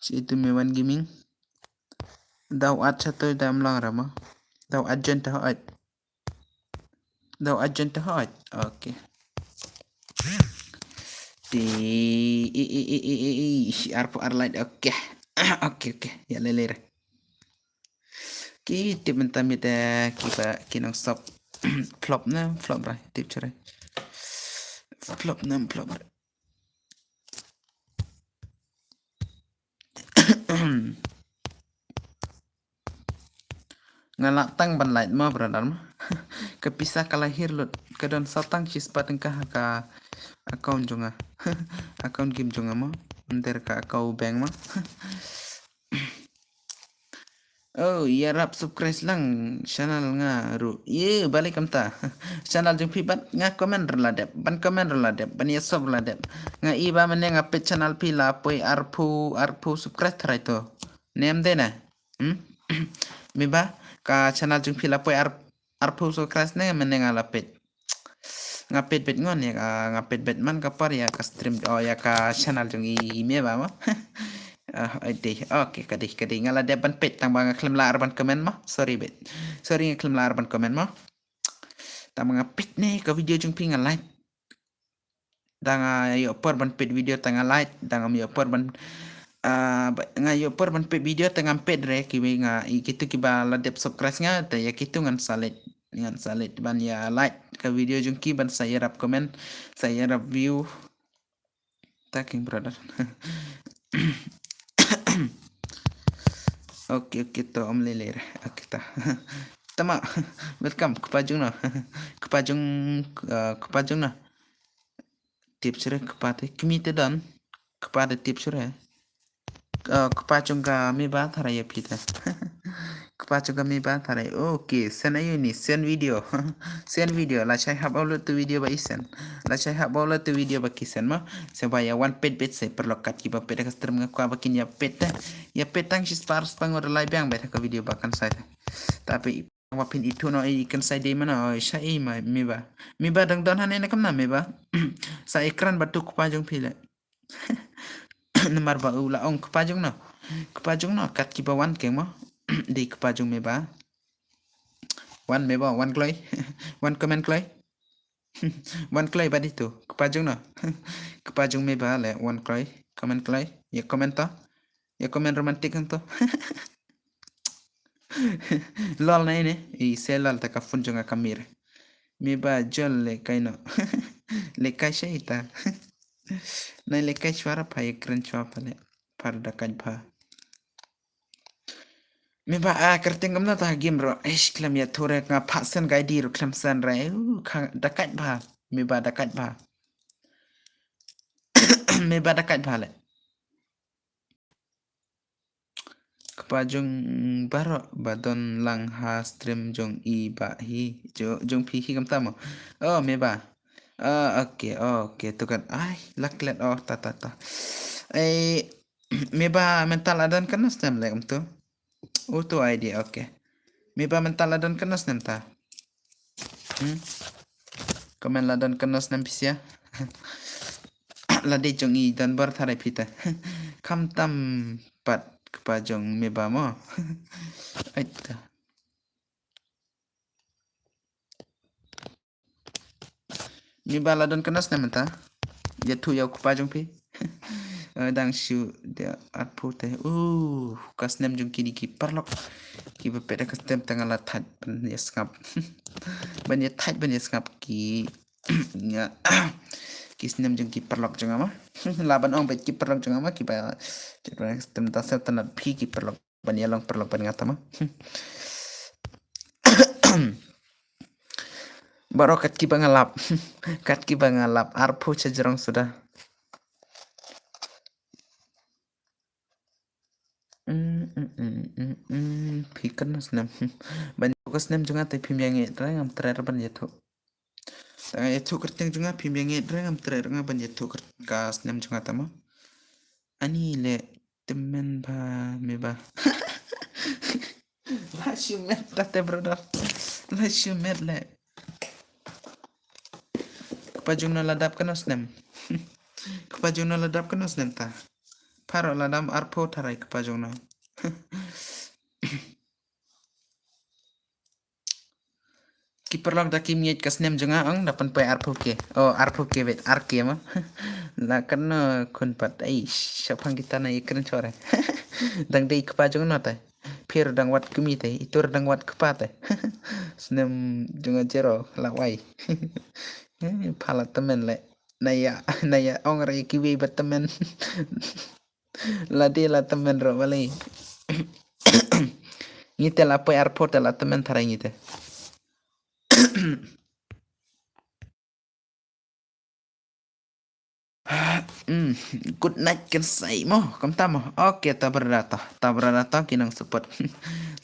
Shi itu me wan gaming. Daw at satu dam lang rama. Daw at jen ta at. Daw at jen ta at. Okay. Ti i i i i i i shi arpu arlait. Okay. Okay, okay. Ya lele re. Ki tip mynta miet kiba ki nong sop. Flop na flop ra tip chare. Flop na flop ra. Nga lah tang ban lait ma brother ma. Ka pisa ka la hiar lut ka don sa tang shi spah tyngka ha ka account jong nga. Account game jong nga ma. Under ka account bank ma. Oh, ïarap subscribe lang channel nga ruh. Ye, balei kumta. Channel jong phi ban nga comment ruh la dep, ban comment ruh la dep, ban ïasop ruh la dep. Nga i ba mynne nga peit channel phi la poi arphew, arphew subscribe tharai to. Nem de na. Hmm? Me ba ka channel jong phi la poi ar arphew subscribe ne mynne nga la peit. Nga peit beit ngon ïa ka, nga peit beit man ka por ïa ka stream, oh, ïa ka channel jong i me ba mo. Ah, dei. Okay, ka dei, ka dei. Nga la dep ban peit tang ba nga khlem lah ar ban comment mo. Sorry beit. Sorry nga khlem lah ar ban comment mo. Tang ba nga peit ne ka video jong phi nga like. Da nga ïoh por ban peit video tang nga like, da nga ïoh por ban, ah, ba, nga ïoh por ban peit video tang ngam peit re kiwei nga i kitu kiba la dep subscribe nga te ïa kitu ngan sa leit, ngan sa leit ban ïa like ka video jong ki ban sa ïarap comment, sa ïarap view. Thank you brother. Okay, okay, to om lele re. Okay, ta. Tama, welcome, kpa jong no. Kpa jong, ah, kpa jong no. Tip sure kpa te kmi te don. Kpa te tip sure. Ah, kpa jong ka me ba tharai ïa phi te. Kpa jong ka me ba tharai. Okay, send ayu ni, send video. Send video, la shai hap upload tu video ba i send. La shai hap upload tu video ba ki send ma. Sa ba ïa wan peit beit sa paralok kat kiba peit ka stream nga kwah ba kin ïa peit te. Ïa peit tang shi spah spah ngur lai biang beit ka video ba kan sai te. Tapi ba phin ithuh noh i kan sai dei mano, oi, sa i ma, me ba. Me ba dang don hangne na kamna me ba. Sa i kren ba tu kpa jong phi le. Namar ba u la ong kpa jong no. Kpa jong no kat kiba wan keng mo. Dei kpa jong me ba. Wan me ba, wan kloi. Wan comment kloi. Wan kloi ba dei tu. Kpa jong no. Kpa jong me ba le wan kloi. Comment kloi. Ïa comment to. Ïa comment romantic hangto. Lol na ine. I se lol ta ka phone jong nga ka mir. Me ba jol le kai no. Le kai sha ita. Na le kai shwara pha ïa kren shwa pha le. Par da kai pha. Me ba a kerteng kamna ta game ro. Eish, khlem ïa thore nga pha sen gai di ro khlem sen re. Uh, kha da kai pha. Me ba da kai pha. Me ba da kai pha le. Kpa jong baroh ba don lang ha stream jong i ba hi. Jo-, jong phi hi kamta mo. Oh, me ba. Ah, okay, okay, tu kan. Ai, lak let, oh, ta, ta, ta. Ai, Meba mynta la don kano snem leh kumto? Uto idea, okay. Meba mynta la don kano snem ta? Hmm? Comment la don kano snem pisa? Lade jong i don bor tharai pita. Khamtam pat kpa jong meba mo. Aita. Meba la don kano snem mynta? Ïathuh ïa u kpa jong phi. Eh, dang shu da arphew te. Uh, ka snem jong kine ki paralok. Kiba peit ka snem tang la thait ban ïa sngap. Ban ïa thait ban ïa sngap ki nga. Ki snem jong ki paralok jong nga ma. La ban ong bad ki paralok jong nga ma kiba. Stem ta sel tanat phi ki paralok. Ban ïa long paralok bad nga tama. Baroh kat kiba nga lap. Kat kiba nga lap arphew cha jrong suda. Mm, mm, mm, mm, mm. Phi kano snem? Ban ïathuh ka snem jong nga te phim ïa ngeit re ngam treh ban ïathuh. Tang ïathuh kyrteng jong nga phim ïa ngeit re ngam treh re nga ban ïathuh kyrt-, ka snem jong nga tama. Ani leh tymmen ba meba. La shu met da te brother. La shu met leh. Kpa jong no la dap kano snem? Kpa jong no la dap kano snem ta? Pharo la dam arphew tharai kpa jong no. Ki paralok da kim ngeit ka snem jong nga ong da pynpoi arphew K. Oh, arphew K bet, ar K ma. La kano khun pat. Ai, shaphang kita na ikren chore. Dang dei kpa jong no te. Phi ruh dang wad kmie te, ito ruh dang wad kpa te. Snem jong nga zero, la wai. Eh, pha la tymmen leh. Na ïa, na ïa ong re kiwei ba tymmen. Lade la tymmen ruh balei. Ngi te la poi arphew te la tymmen tharai ngi te. Hmm, good night kan sai mo, kam ta mo. Okay, ta brother ta, ta brother ta ki nang support.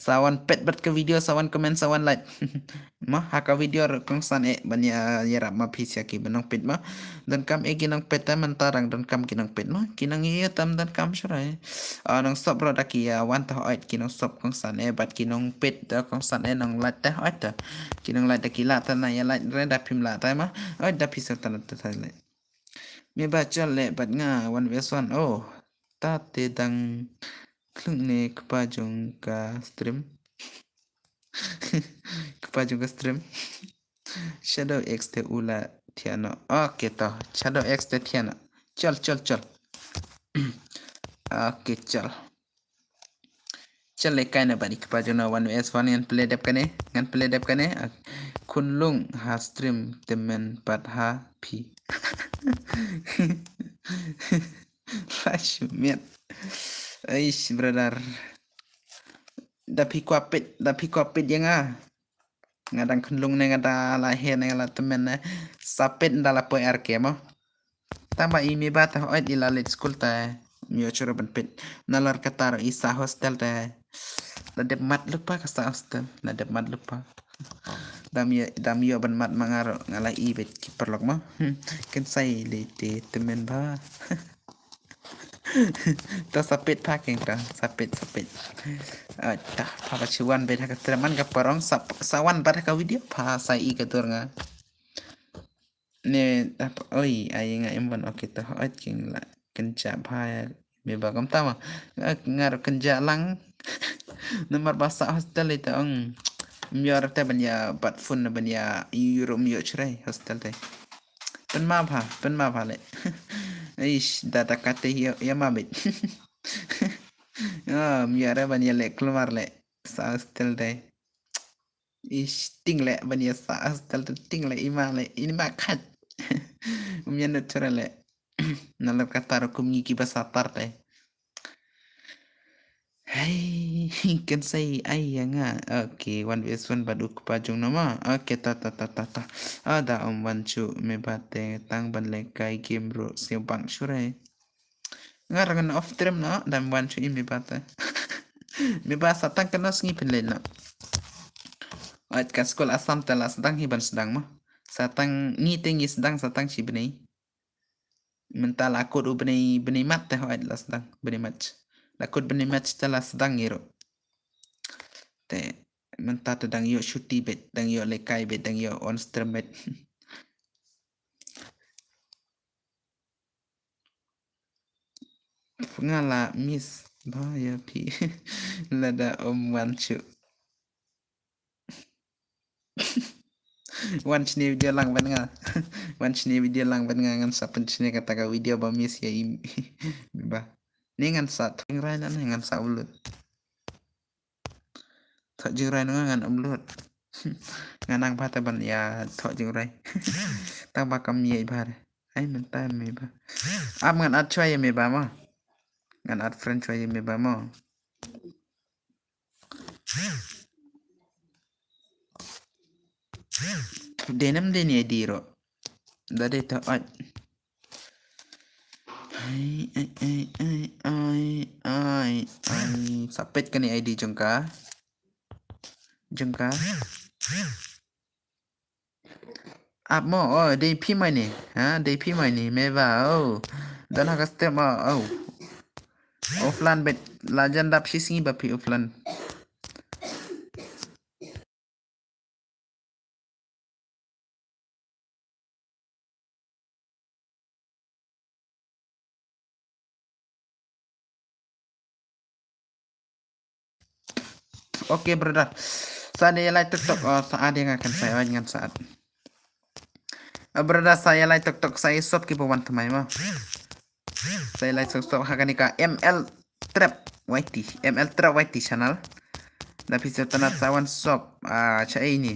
Sa wan peit bad ka video, sa wan comment, sa wan like. Mo, ha ka video ruh kongsan eh ban ïa, ïarap ma phi sha ki ba nang peit mo. Donkam eh ki nang peit te mynta dang donkam ki nang peit mo. Ki nang ïa tam donkam shuh re. Ah, nang sop ruh da ki ïa wan te hooid ki nang sop kongsan eh bad ki nang peit te kongsan eh nang like te hooid te. Ki nang like da ki lah te na ïa like re da phim lah te ma. Hooid da phi sop te na te te like. Me ba chal leh bad nga one vs one. Oh. Ta te dang klung ne kpa jong ka stream. Kpa jong ka stream. Shadow X te u la thiah noh. Okay to. Shadow X te thiah noh. Chal, chal, chal. Okay, chal. Chal le kai na bad i kpa jong no one vs one ngan play dep kane. Ngan play dep kane. Ah, khun lung ha stream tymmen pat ha phi. La shu miat. Aish, brother. Da phi kwah peit, da phi kwah peit ïa nga. Nga dang khun lung ne nga da la her ne nga la tymmen ne. Sa peit nda la poi ar K mo. Tang ba i me ba te hooid i la leit skul te. Ym ïoh shuh ruh ban peit. Nalor kata ruh i sah hostel te. La dep mad lypa ka sah hostel. La dep mad lypa. Dam ïoh, dam ïoh ban mad ma nga ruh nga la i beit ki paralok mo. Hmm. Ken sai lei te tymmen ba. Ta sa peit pha keng ta, sa peit, sa peit. Ah, ta pha ba shu wan beit ha ka stream man ka parong sa, sa wan bad ha ka video pha sa i ka dur nga. Ne ta pha, oi, ai nga im wan, okay ta hooid keng la kynja pha me ba kam ta ma. Nga, nga ruh kynja lang. Namar ba sa hostel ita ong. Ym ïoh te ban ïa bat phone ban ïa ïu rum ïoh chrai hostel te. Pynma bha, pynma bha le. Ish, da da kate ïa, ïa ma bit. Ah, ym ïoh re ban ïa le kulmar le. Sa hostel dei. Ish, ting le ban ïa sa hostel dei ting le ima le, ima khat. Ym ïa nut chura le. Nalor kata ruh kum ngi kiba sa tar dei. Hei, kan sai ai ïa nga. Okay, one vs one bad u kpa jong no ma. Okay, ta, ta, ta, ta, ta. Ada ym wan shuh me ba te tang ban leh kai game ruh sngewbang shuh re. Nga ruh ngan off stream no, da ym wan shuh i me ba te. Me ba sa tang kano sngi pynleit no. Ait ka skul Assam te la sdang hi ban sdang ma. Sa tang ngi te ngi sdang sa tang shi bnai. Mynta la kut u bnai, bnai March te hoi la sdang, bnai March. La kut bnai March te la sdang ïa ruh. Te mynta te dang ïoh shuti beit, dang ïoh lehkai beit, dang ïoh on stream beit. Nga la miss bha ïa phi. Lada ym wan shuh. Wan shane video lang bad nga. Wan shane video lang bad nga, ngan sa pynshane kata ka video ba miss ïa i ba. Ni ngan sa thoh jingrai na, ngan sa upload. Thoh jingrai na nga ngan upload. Nga nang bha te ban ïa thoh jingrai. Tang ba kam ïa i bha. Ai mynta me ba. Ap ngan add shuwa ïa me ba mo. Ngan add friend shuwa ïa me ba mo. Dei nam dei ni I D ruh. Da dei ta ot. Ai, ai, ai, ai, ai, ai, ai. Sa peit kane I D jong ka. Jong ka. Ap mo, oh, dei phi mai ni. Ha, dei phi mai ni. Me ba, oh. Don ha ka step mo, oh. Offline bet la jan dap shi sngi ba phi offline. Okay, brother. Sa dei ïa live TikTok, oh, sa ade nga kan sa ïa ngan sa ad. Ah, brother, sa ïa live TikTok, sa ïa sop ki ba wan thymmai mo. Sa ïa live TikTok ha kane ka M L Trap Y T, M L Trap Y T channel. Da phi sa tynat sa wan sop, ah, cha ei ni.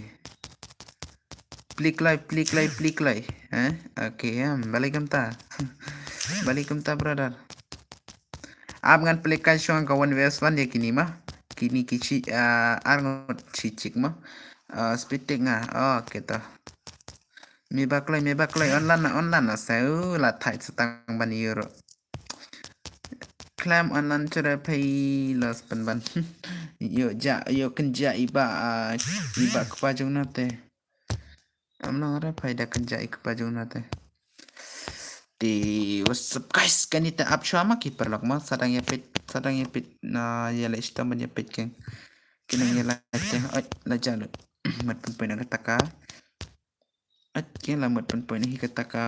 Pli kloi, pli kloi, pli kloi. Eh? Okay, em, balei kumta. Balei kumta, brother. Ap ngan pynlehkai shuwa ka one versus one ïa kine ma. Kine ki chi, ah, ar ngut chi chick ma. Ah, split nga. Oh, okay to. Me ba kloi, me ba kloi, online na, online na, sa u la thait sa tang ban ïa ruh. Khlem online chura phi los pynban. Ïoh ja, ïoh kynja i ba, ah, i ba kpa jong na te. Am long re phi da kynja i kpa jong na te. Te, what's up guys? Kane te ap shuwa ma ki paralok ma, sa dang ïa peit, sa dang ïa peit, na ïa leh shitom ban ïa peit keng. Kine ïa leh te, oi, la ja lut. Mat pynpoi na kata ka. Oi, keng la mat pynpoi na hi kata ka.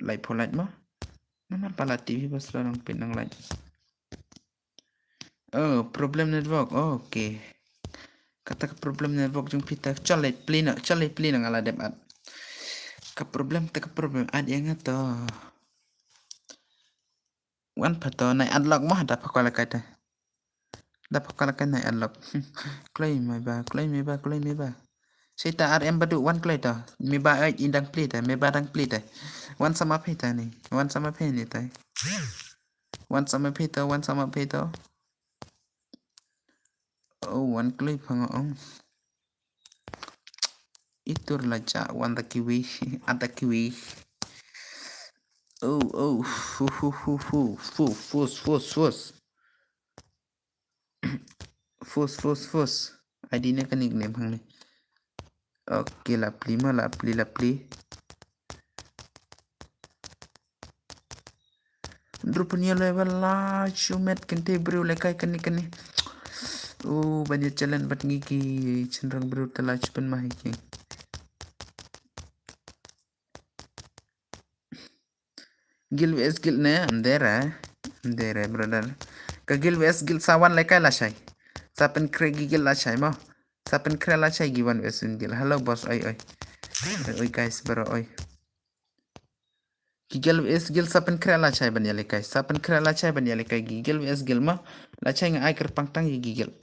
Live pho live ma. Namar ba la T V ba slow nang peit nang live. Oh, problem network. Oh, okay. Kata ka problem network jong phi ta. Chale pli na, chale pli na nga la dep ad. Ka problem ta ka problem ad ïa nga to. Wan pha to nai ad lok mo da pha kwala kai ta. Da pha kwala kai nai ad lok. Kloi me ba, kloi me ba, kloi me ba. Sai ta R M ba du wan kloi to. Me ba ai i dang pli ta, me ba dang pli ta. Wan sama phi ta ni, wan sama phi ni ta. Wan sama phi to, wan sama phi to. Oh, wan kloi pha nga ong. Itur la cha wan da kiwi, ada kiwi. Oh, oh, fu, fu, fu, fu, fu, fus, fus, fus. Fus, fus, fus. I D ne ka nickname hang ni. Okay, la pli ma, la pli, la pli. Ndru pun ïa lei ba la shumet kynte briew lehkai kane kane. U ban ïa challenge bad ngi ki chynrang briew te la shu pynmah hi ki. Guild V S Guild ne, am dei re, am dei re brother. Ka Guild V S Guild sa wan lehkai lashai. Sa pynkhreh ki Guild lashai mo. Sa pynkhreh lashai ki wan V S Guild. Hello boss, oi oi. Oi, oi guys, bro, oi. Ki Guild V S Guild sa pynkhreh lashai ban ïa lehkai. Sa pynkhreh lashai ban ïa lehkai ki Guild V S Guild mo. Lashai nga ai kyrpang tang ïa ki Guild.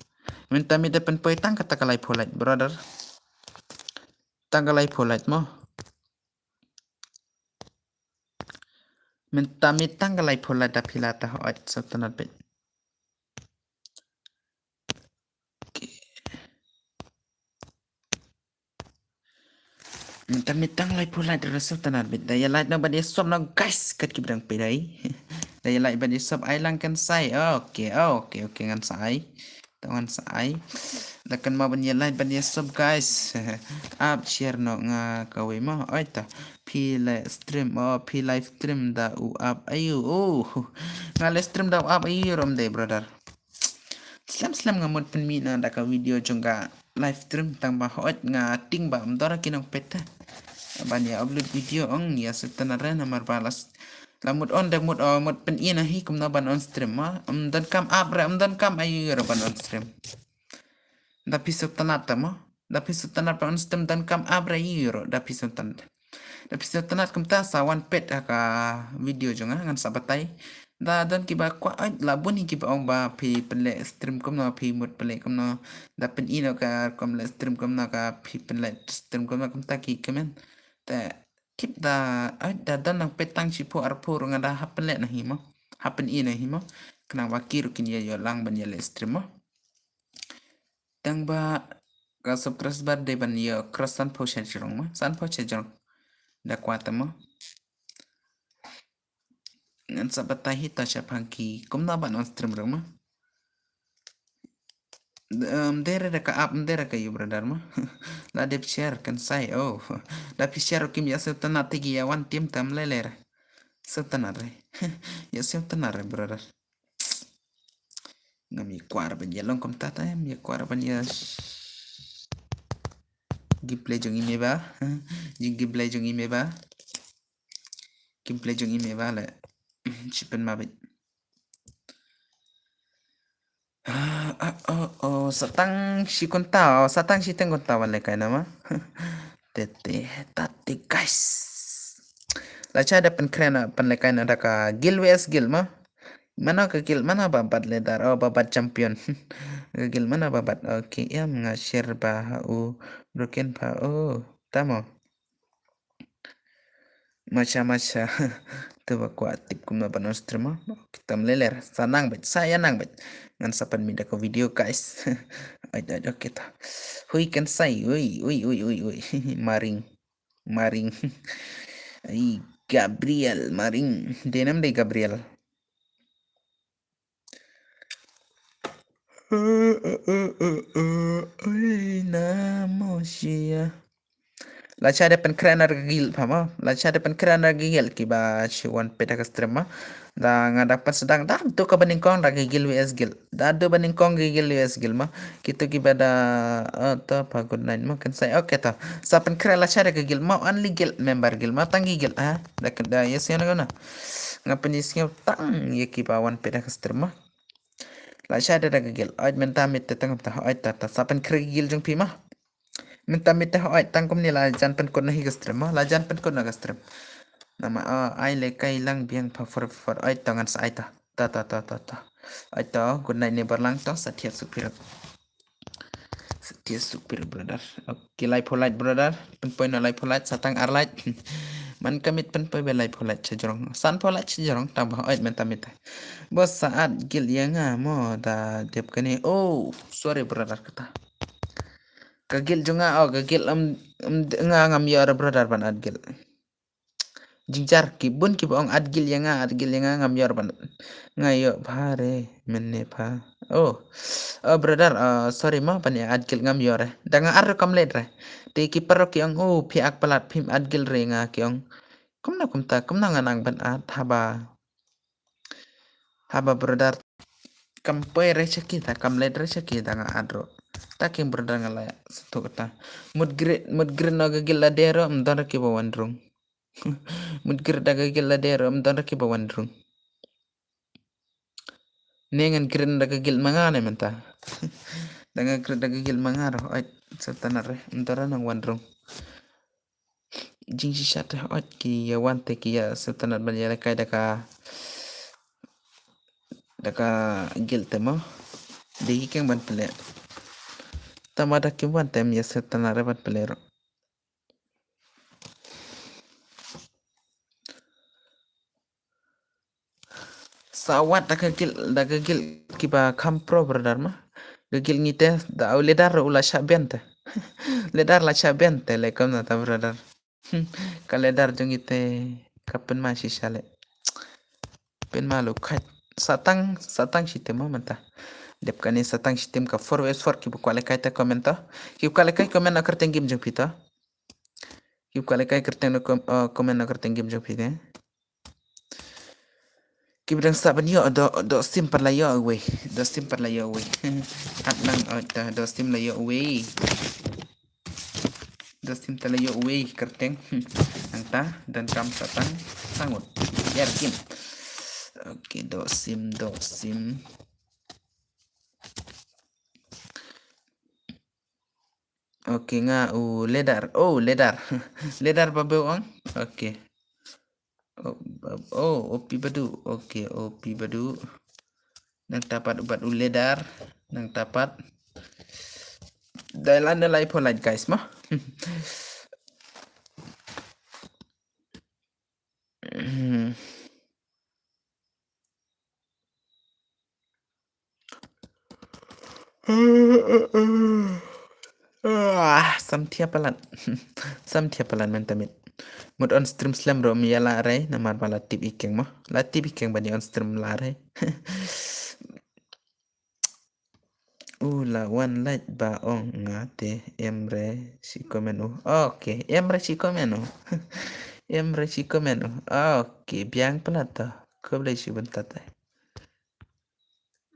Mynta mi da pynpoi tang kata ka lai pholait brother. Tang ka lai pholait mo. Mynta mi tang ka lai pholait da phi la ta hoi sa tynat beit. Okay. Mynta mi tang lai pholait da sa tynat beit. Da ïa like na bad ïa sub na guys kat ki bdang pidai. Da ïa like bad ïa sub ai lang kan sai. Okay, okay, okay ngan sai. Tang wan sa ai. Da kan ma ban ïa like ban ïa sub guys. Ap share noh nga kawei mo. Oi ta. Phi live stream o phi live stream da u ap ayu. Oh. Nga live stream da u ap ayu rom de brother. Slem slem nga mut pynmih na da ka video jong ka live stream tang ba hot nga ting ba mdor ki nong pet. Ban ïa upload video ong ïa setan re namar ba las la mut on da mut o mut pyn ina hi kumno ban on stream ma. Em don kam ap re em don kam ayu re ban on stream. Da piso tanat ta mo. Da piso tanat ban on stream don kam ap re ayu ro da piso tanat. Da piso tanat kumta sa wan pet ha ka video jong nga ngan sa batai. Da don kiba kwah ai la bun hi kiba ong ba phi pynleh stream kumno phi mut pynleh kumno. Da pyn ino ka kum leh stream kumno ka phi pynleh stream kumno kumta ki comment. Te tip da ai da don nang pet tang shiphew arphew ruh nga da hap pynleh na hi mo. Hap pyn ino hi mo. Khnang ba ki ruh kin ïa ïoh lang ban ïa leh stream mo. Tang ba ka subscriber dei ban ïa cross sanphew sha jrong ma sanphew sha jrong. Da kwah ta ma. Ngan sa batai hi ta shaphang ki kumno ban on stream rong ma. Em dere da ka app em dere ka yu brother ma. La dep share kan sai oh. Da phi share kim ïa sew tanat tigi ïa wan tim tam lele re. Sew tanat re. Ïa sew tanat re brother. Ngam ïa kwar ban ïa long kumta ta em ïa kwar ban ïa gameplay jong i me ba. Jing gameplay jong i me ba. Gameplay jong i me ba le. Chipen ma bit. Ah, ah, oh, oh, satang shi kunta, oh, satang shi teng kunta wan le kai nama. Tete, tate guys. La cha da pen kren pen le kai na da ka gil wes gil ma. Mana ka gil mana ba bat ledar oh ba bat champion. Ka gil mana ba bat okay em nga share ba ha u broken ba oh tamo. Macha macha. Tu ba kwah tip kumno ban on stream ma. Tam leler sa nang bet sa ya nang bet. Ngan sa pan mi da ka video guys. Ai ai okay ta. Hui kan sai ui ui ui ui ui. Maring. Maring. Ai Gabriel Maring. Denam de Gabriel. Ui na mo shia. La cha de pen kren ar gil pha ma. La cha de pen kren ar gil ki ba shi wan peta ka stream ma. Da nga da pen sedang da tu ka bening kong da gil wes gil. Da tu bening kong gil wes gil ma. Kitu ki ba da to pa good night ma kan sai okay to. Sa pen kren la cha de gil ma only gil member gil ma tang gil ha. Da kan da yes ya na. Nga pen yes tang ye ki ba wan peta ka stream ma. La cha da da gil oi menta mit te tang ta oi ta ta sa pen kren gil jong phi ma. Mynta mynta hoi tang kumni la jan pen kut na hi ka stream ma la jan pen kut na ka stream. Nama ai le kai lang biang pha for for ai ta ngan sa ai ta. Ta ta ta ta ta. Ai ta good night neighbor lang ta sa thiat supir. Sa thiat supir brother. Okay lai pholait brother. Pen poi na lai pholait sa tang ar lait. Man kamit pen poi be lai pholait cha jrong san pholait cha jrong tang ba ai mynta mynta. Bos saat gil ya nga mo da dep kane oh sorry brother kata. Ka gil jong nga oh ka gil em em nga ngam ïoh re brother ban at gil. Jingjar ki bun ki ba ong at gil ïa nga at gil ïa nga ngam ïoh re ban nga ïoh pha re mynne pha. Oh oh brother uh, sorry ma ban ïa at gil ngam ïoh re da nga ar re kam let re. Te ki parok ki ong oh phi ak palat phim at gil re nga ki ong. Kumna kumta kumna nga nang ban at haba. Haba brother kam poi re shaki ta kam let re shaki ta nga adro. Ta king brother nga la setu kata. Mut grit mut grit no gagil la dero mdon ki ba wandrung. Mut grit da gagil la dero mdon ki ba wandrung. Ne ngan grit da gagil manga ne menta. Da nga grit da gagil manga ro ai setan re mdon nang wandrung. Jingshisha te hooid ki ïa wan te ki ïa sngewtynnat ban ïa lehkai da ka da ka guild te mo. Dei ki keng ban pynleh. Tangba da kim wan te ym ïa sngewtynnat re ban pynleh ruh. Sa wat da ka guild da ka guild kiba kham pro brother ma. Ka guild ngi te da u leader u la shah ban te. Leader la shah ban te le kam na ta brother. Ka leader jong ngi te ka pynma shisha le. Pynma lu khat satang satang shi te ma mynta. Dep kane sa tang shi team ka four versus four, kiba kwah lehkai te comment to. Kiba kwah lehkai comment na kyrteng game jong phi to. Kiba kwah lehkai kyrteng na com-, uh, comment na kyrteng game jong phi te. Kiba dang sah ban ïoh, doh, doh sim pat la ïoh uwei. Doh sim pat la ïoh uwei. At nang, oh, ta, doh sim la ïoh uwei. Doh sim ta la ïoh uwei kyrteng. Nangta, donkam sa tang, sa ngut. Ïar kim. Okay, doh sim, doh sim. Okay, nga u Ledar. Oh, Ledar. Ledar ba bew ong. Okay. Oh, oh, oh, Opi Badu. Okay, Opi Badu. Nangta pat u bad u Ledar. Nangta pat. Dei la ne lai pho lai guys mo. Ah, sam thiah palat. Sam thiah palat mynta miet. Mut on stream slem ruh ym ïa lah re, namar ba la tip ïa keng mo. La tip ïa keng ban ïa on stream lah re. U la wan lait ba ong nga te, em re shi comment u. Okay, em re shi comment u. Em re shi comment u. Okay, biang palat to. Khublei shibun tat.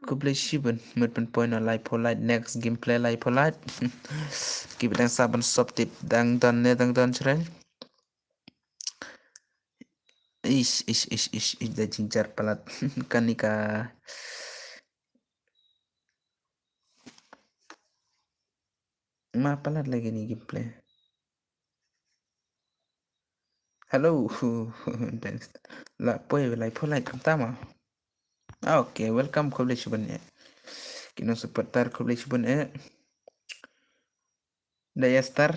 Khublei shibun, mut pynpoi noh lai pho lai, next gameplay lai pho lai. Kiba dang sah ban sop tip dang don ne dang don shrel. Ish, ish, ish, ish, ish, da jingjar palat. Kane ka ma palat lagi ni gameplay. Hello. Thanks. La poi lai pho lai kumta ma. Ah, okay, welcome, khublei shibun eh. Ki nong support tar, khublei shibun eh. Dai star,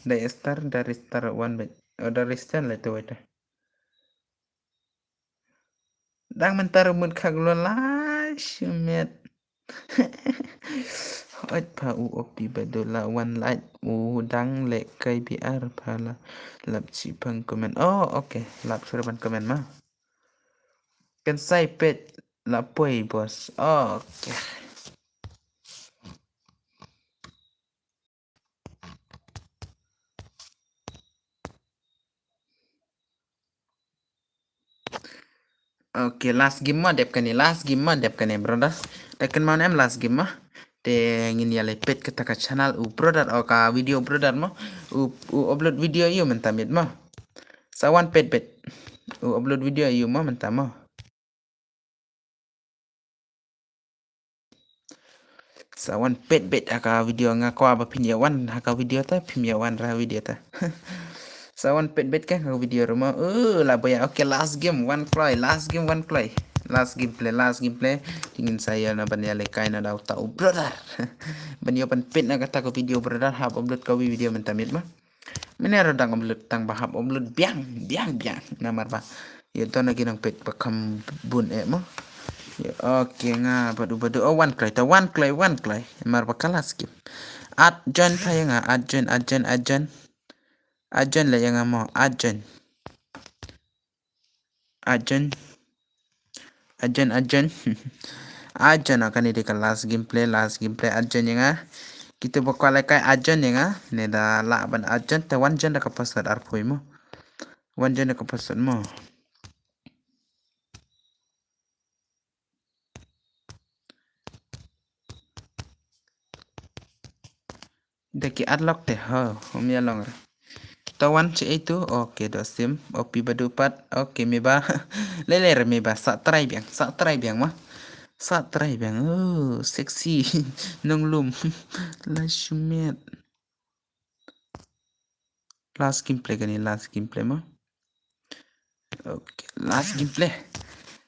dai star, dari star one bet. Oh, dari star lah tu wait. Dang mynta ruh mut khak lo lai shimet. Oi pa u Opi Badu la wan lait u dang leh kai biar pa la lap shi pang comment. Oh, okay. Lap shuh ban comment ma. Kan sai pet la poi boss. Oh, okay. Okay, last game ma dep kane, last game ma dep kane, brother. Da kynmaw em last game ma. Te ngin ïa leit peit kata ka channel u brother, o ka video brother ma. U, u upload video ïa u mynta miet ma. Sa wan peit peit. U upload video ïa u ma mynta ma. Sa wan peit beit ha ka video, nga kwah ba phin ïa wan ha ka video ta, phim ïa wan ha ka video ta. Sa wan peit beit ka ha ka video ruh ma. Uh, la boya. Okay, last game, wan kloi, last game, wan kloi. Last gameplay, last gameplay. Te ngin sa ïa na ban ïa lehkai na da uta u brother. Ban ïa ban peit na kata ka video brother, hap upload ka video mynta miet ma. Mynne ruh dang upload tang ba hap upload biang, biang, biang. Namar ba ïa don ki nongpeit ba kham bun eh mo. Ïa, okay, nga bad u bad u, oh, wan kloi, ta wan kloi, wan kloi. Namar ba ka last game. Add join pha ïa nga, add join, add join, add join. Add join leh ïa nga mo, add join. Add join. Add join, add join. Add join, ah, kane dei ka last gameplay, last gameplay, add join ïa nga. Kito ba kwah lehkai add join ïa nga. Ne da lah ban add join, te wan join da ka password arphew mo. Wan join da ka password mo. Da ki add lock te, ho, um ïa long re. Ta wan che itu, okay, do sim, opi ba du pat, okay, me ba, le le re me ba, sa try biang, sa try biang ma. Sa try biang, oh, sexy, nong lum, la shumet. Last gameplay kane, last gameplay ma. Okay, last gameplay.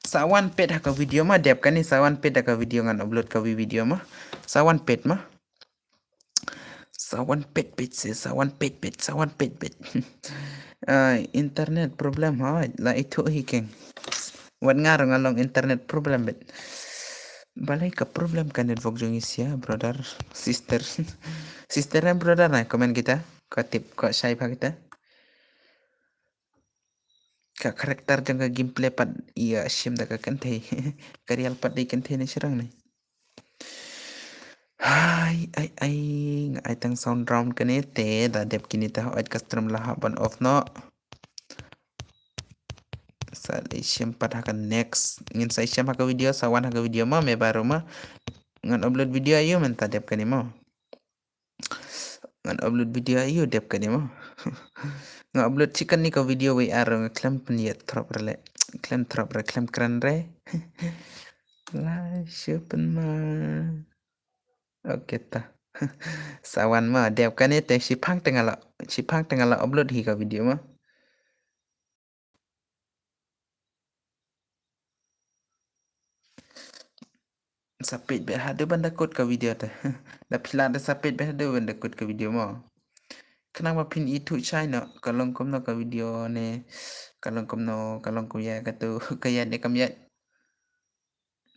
Sa wan peit ha ka video ma dep kane, sa wan peit ha ka video ngan upload ka wi video ma. Sa wan peit ma. Sa wan peit peit se, sa wan peit peit, sa wan peit peit. Ah, internet problem ha, la itu hi keng. Wat nga ruh nga long internet problem beit. Balei ka problem ka network jong i sia, brother, sister. Sister and brother na comment kita, ka tip, ka shai pha kita. Ka character jong ka gameplay pat ïa shim da ka kynthei. Ka real pat dei kynthei ne shrang ne. Hai, ai, ai, nga ai tang sound round kane te, da dep kine te hooid ka stream la hap ban off noh. Sa leit shem pat ha ka next. Ngin sa shem ha ka video, sa wan ha ka video mo, me baroh mo. Ngan upload video aïu mynta dep kane mo. Ngan upload video aïu dep kane mo. Nga upload shi kane ka video wei ar nga khlem pynïaid throp re le. Khlem throp re, khlem kren re. La shu pynma. Ok ta. Sa wan mo, dep kane te shiphang te nga la, shiphang te nga la upload hi ka video mo. Sa peit beit haduh ban da kut ka video te. Da phi lah te sa peit beit haduh ban da kut ka video mo. Khnang ba phin ithuh shai noh ka long kumno ka video ne, ka long kumno, ka long kumno ïa katu, ka ïaid ne kam ïaid.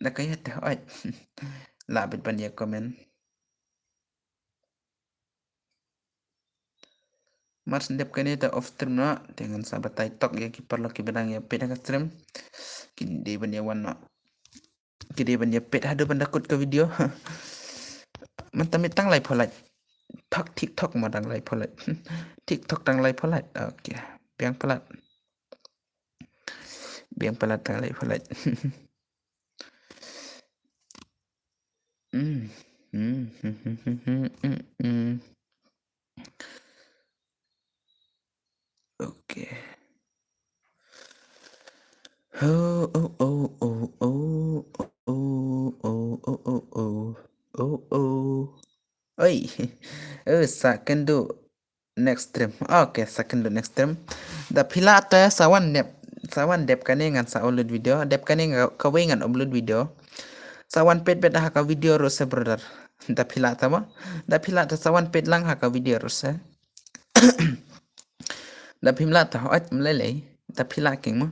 Da ka ïaid te hooid. Lah beit ban ïa comment. Mar shen dep kane te off stream noh, te ngan sa batai tok ïa ki paralok kiba dang ïa peit ha ka stream. Ki dei ban ïa wan noh. Ki dei ban ïa peit haduh ban da kut ka video. Mynta mynta tang laiphew lait. Thok TikTok mo dang laiphew lait. TikTok dang laiphew lait. Ok. Biang palat. Biang palat dang laiphew lait. Mm. Mm, mm, mm, mm, mm, mm. Ok. Oh, oh, oh, oh, oh, oh, oh, oh, oh, oh, oh. Oi. Eh, sa kynduh next stream. Ok, sa kynduh next stream. Da phi lah te sa wan dep, sa wan dep kane ngan sa upload video. Dep kane nga kawei ngan upload video. Sa wan peit beit ha ka video ruh se brother. Da phi lah te mo. Da phi lah te sa wan peit lang ha ka video ruh se. Da phim lah te hooid mlei lei. Da phi lah keng mo.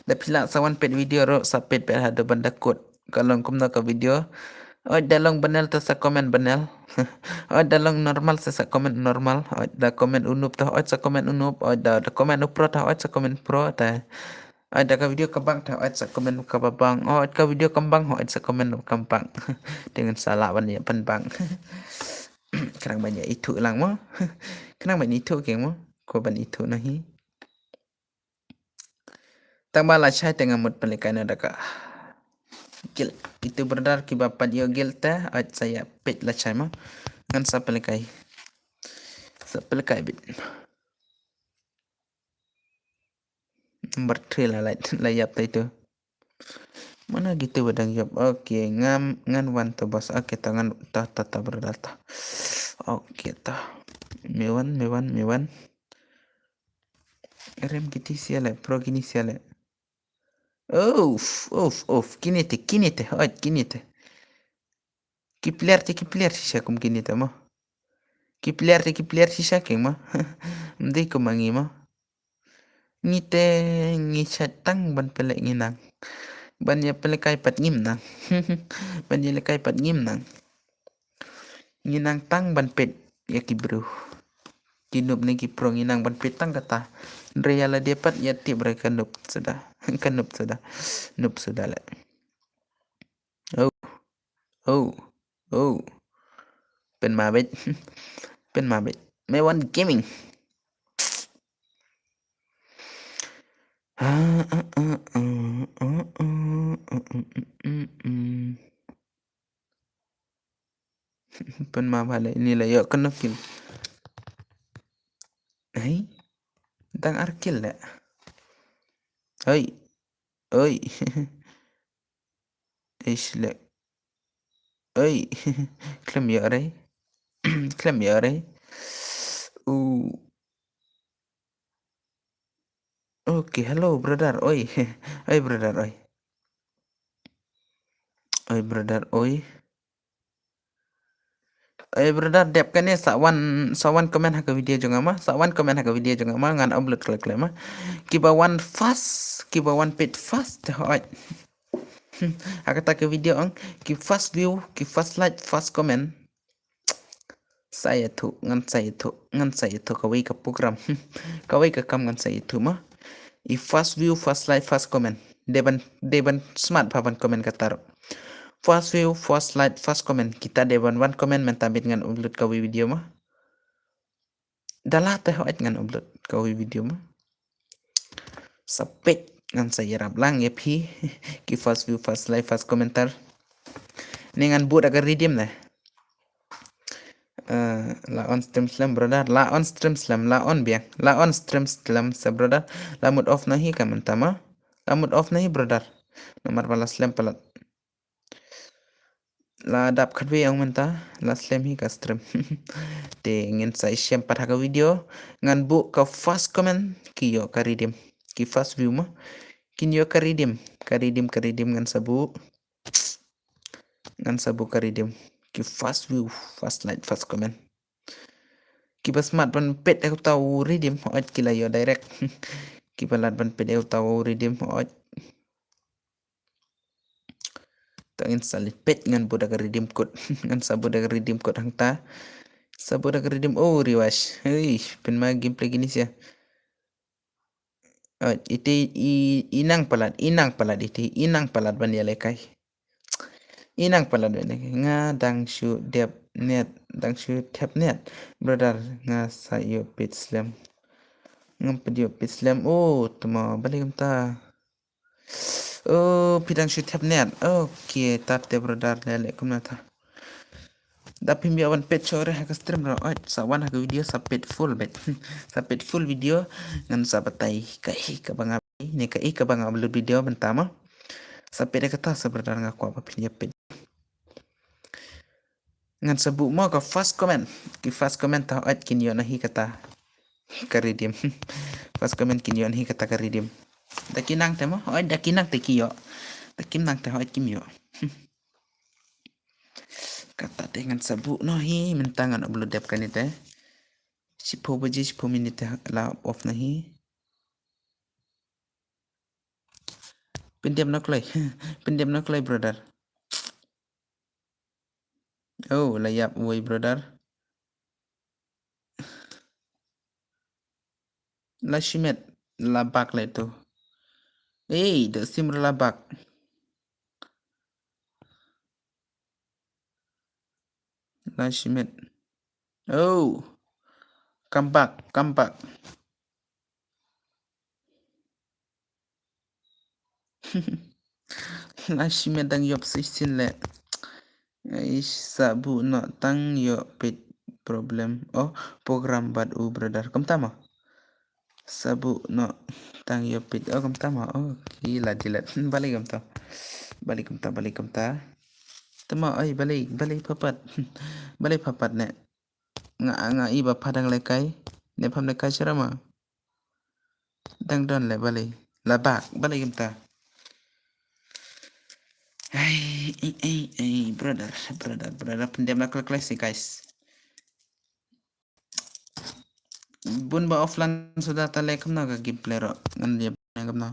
Da phi lah sa wan peit video ruh sa peit beit haduh ban da kut. Ka long kumno ka video. Hooid da long bnel te sa comment bnel. Hooid da long normal te sa comment normal. Hooid da comment u noob te hooid sa comment u noob. Hooid da, da comment u pro te hooid sa comment pro te. Hooid da ka video ka bang te hooid sa comment kaba bang. Hooid ka video kam bang hooid sa comment kam bang. Te ngan sa lah ban ïa pynbang. Khnang ban ïa ithuh lang mo. Khnang ban ithuh keng mo. Ko ban ithuh noh hi. Tang ba lashai te nga mut pynlehkai na da ka guild. Itu brother kiba pat ïoh guild te, hooid sa ïa peit lashai mo. Ngan sa pynlehkai. Sa pynlehkai beit. Number three la, la, la ïap te itu. Mana gitu ba dang ïap. Ok, ngam, ngan wan to boss. Ok, to ngan, to, to, to brother to. Ok, to. Me wan, me wan, me wan. Rem kiti sia le, pro kini sia le. Uf, uf, uf, kini te, kini te, hooid, kini te. Ki player te, ki player shisha kum kini te mo. Ki player te, ki player shisha keng mo. Mdei kum ma ngi mo. Ngi te, ngi shait tang ban pynleh ngi nang. Ban ïa pynlehkai pat ngim nang. Ban ïa lehkai pat ngim nang. Ngi nang tang ban peit ïa ki briew. Ki noob ne ki pro ngi nang ban peit tang kata. Hynrei ïa lade pat ïa tip re ka noob suda. Ka noob suda. Noob suda le. Oh. Oh. Oh. Pynma beit. Pynma beit. Me wan gaming. Pynma bha le, ini la ïoh kano kill. Hei. Dang ar kill le. Hei. Oi. Ish le. Oi. Khlem ïoh re. Khlem ïoh re. U. Ok, hello brother. Oi. Oi brother, oi. Oi brother, oi. Oi brother, dep kane sa wan, sa wan comment ha ka video jong nga ma. Sa wan comment ha ka video jong nga ma, ngan upload khlem khlem ma. Kiba wan first, kiba wan peit first, hooid. Hmm, ha kata ka video ong, ki first view, ki first like, first comment. Sa ïathuh, ngan sa ïathuh, ngan sa ïathuh kawei ka program. Kawei ka kam ngan sa ïathuh ma. I first view, first like, first comment. Dei ban, dei ban smat bha ban comment kata ruh. First view, first like, first comment. Kita dei ban wan comment mynta bad ngan upload kawei video mo. Da la te hooid ngan upload kawei video mo. Sa peit ngan sa ïarap lang ïa phi. Ki first view, first like, first commenter. Ni ngan buh da ka redeem ne. Eh, la on stream slem brother, la on stream slem, la on biang, la on stream slem sa brother. La mut off na hi ka mynta mo. La mut off na hi brother. Namar ba la slem palat. La dap khatwei ong mynta, la slem hi ka stream. Te ngin sa ïashem pat ha ka video, ngan buh ka first comment ki ïoh ka redeem. Ki first view mo. Kin ïoh ka redeem, ka redeem, ka redeem ngan sa buh. Ngan sa buh ka redeem. Ki first view, first like, first comment. Kiba smat ban peit ïa uta u redeem, hooid ki la ïoh direct. Kiba lad ban peit ïa uta u redeem, hooid. Ta ngin sa leit peit ngan buh da ka redeem code. Ngan sa buh da ka redeem code hangta. Sa buh da ka redeem, oh, rewash. Hei, pynma gameplay kine sha. Oh, ite i, i nang palat, i nang palat ite, i nang palat ban ïalehkai. I nang palat ban ïalehkai. Nga dang shu dep net, dang shu thep net. Brother, nga sa ïoh peit slem. Ngam pat ïoh peit slem. Oh, tma, balei kumta. Oh, phi dang shu thep net. Okay, tat te brother, leh leh kumne ta. Da phim ïoh ban peit shuh re ha ka stream ruh, oi, sa wan ha ka video sa peit full beit. Sa peit full video ngan sa batai kaei kaba nga, ne kaei kaba nga upload video mynta mo. Sa peit ïa kata sa brother, nga kwah ba phin ïa peit. Ngan sa buh mo ka first comment. Ki first comment ta hooid kin ïoh na hi kata ka redeem. First comment kin ïoh na hi kata ka redeem. Da ki nang te mo, hooid da ki nang te ki ïoh. Da kim nang te hooid kim ïoh. Kata te ngan sa buh noh hi, mynta ngan upload dep kane te. Shiphew baje, shiphew minit te la off noh hi. Pyndep noh kloi. Pyndep noh kloi, brother. Oh, la ïap uwei, brother. La shimet, la bak leh tu. Ei, da sim la bak. La shimet. Oh. Come back, come back. La shimet dang ïoh shisien leh. Ai, sa buh noh tang ïoh peit problem. Oh, program bad u brother. Kumta mo. Sa buh noh tang ïoh peit. Oh, kumta mo. Oh, ki la delete. Balei kumta. Balei kumta, balei kumta. Tama, ai, balei, balei phapat. Balei phapat ne. Nga, nga i ba pha dang lehkai. Ne pham lehkai shara ma. Dang don leh balei. La bak, balei kumta. Ai, ai, ai, ai, brother, brother, brother, pyndep na kloi kloi si, guys. Bun ba offline suda ta leh kumno ka gameplay ruh. Ngan leh kumno.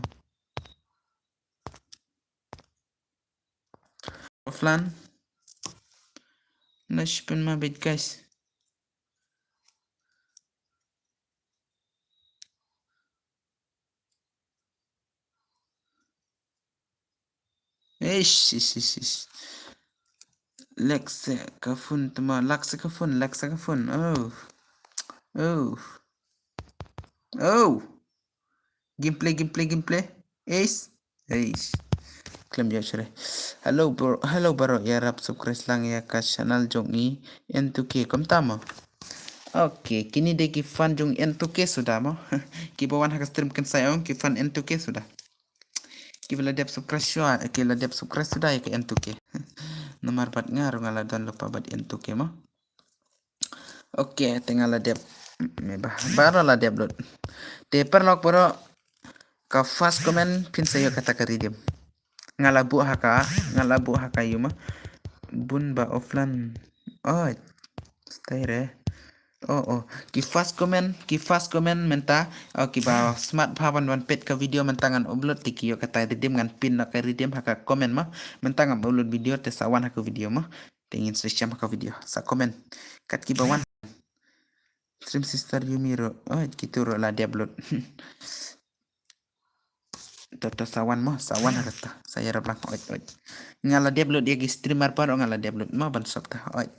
Offline. Na shi pynma beit, guys. Ish, ish, ish, ish. Lag sa ka phone tama, lag sa ka phone, lag sa ka phone. Oh. Oh. Oh. Gameplay, gameplay, gameplay. Ace. Ace. Khlem ïoh shuh re. Hello bro, hello bro, ïarap subscribe lang ïa ka channel jong i N two K kumta mo. Okay, kine dei ki fan jong N two K suda mo. Kiba wan ha ka stream kynsai ong ki fan N two K suda. Kiba la dep subscribe shuwa, ki la dep subscribe suda ïa ka N two K. Namar bad nga ruh nga la don lypa bad N two K mo. Okay, te nga la dep. Me ba, baroh la dep lut. Te paralok baroh, ka first comment phin sa ïoh kata ka redeem. Nga la buh ha ka, nga la buh ha ka ïuma. Bun ba offline. Oh, stay re. Oh, oh. Ki first comment, ki first comment mynta. Oh, kiba smat bha ban wan peit ka video mynta ngan upload te ki ïoh kata redeem, ngan pin noh ka redeem ha ka comment mo. Mynta ngam upload video te sa wan ha ka video mo. Te ngin sa shem ha ka video. Sa comment. Kat kiba wan. Stream sister Yumi ruh. Oh, kitu ruh la dep lut. To to sa wan mo, sa wan ha kata. Sa ïarap lang, oi oi. Nga la dep lut ïa ki streamer baroh, nga la dep lut mo ban sop ta, oi.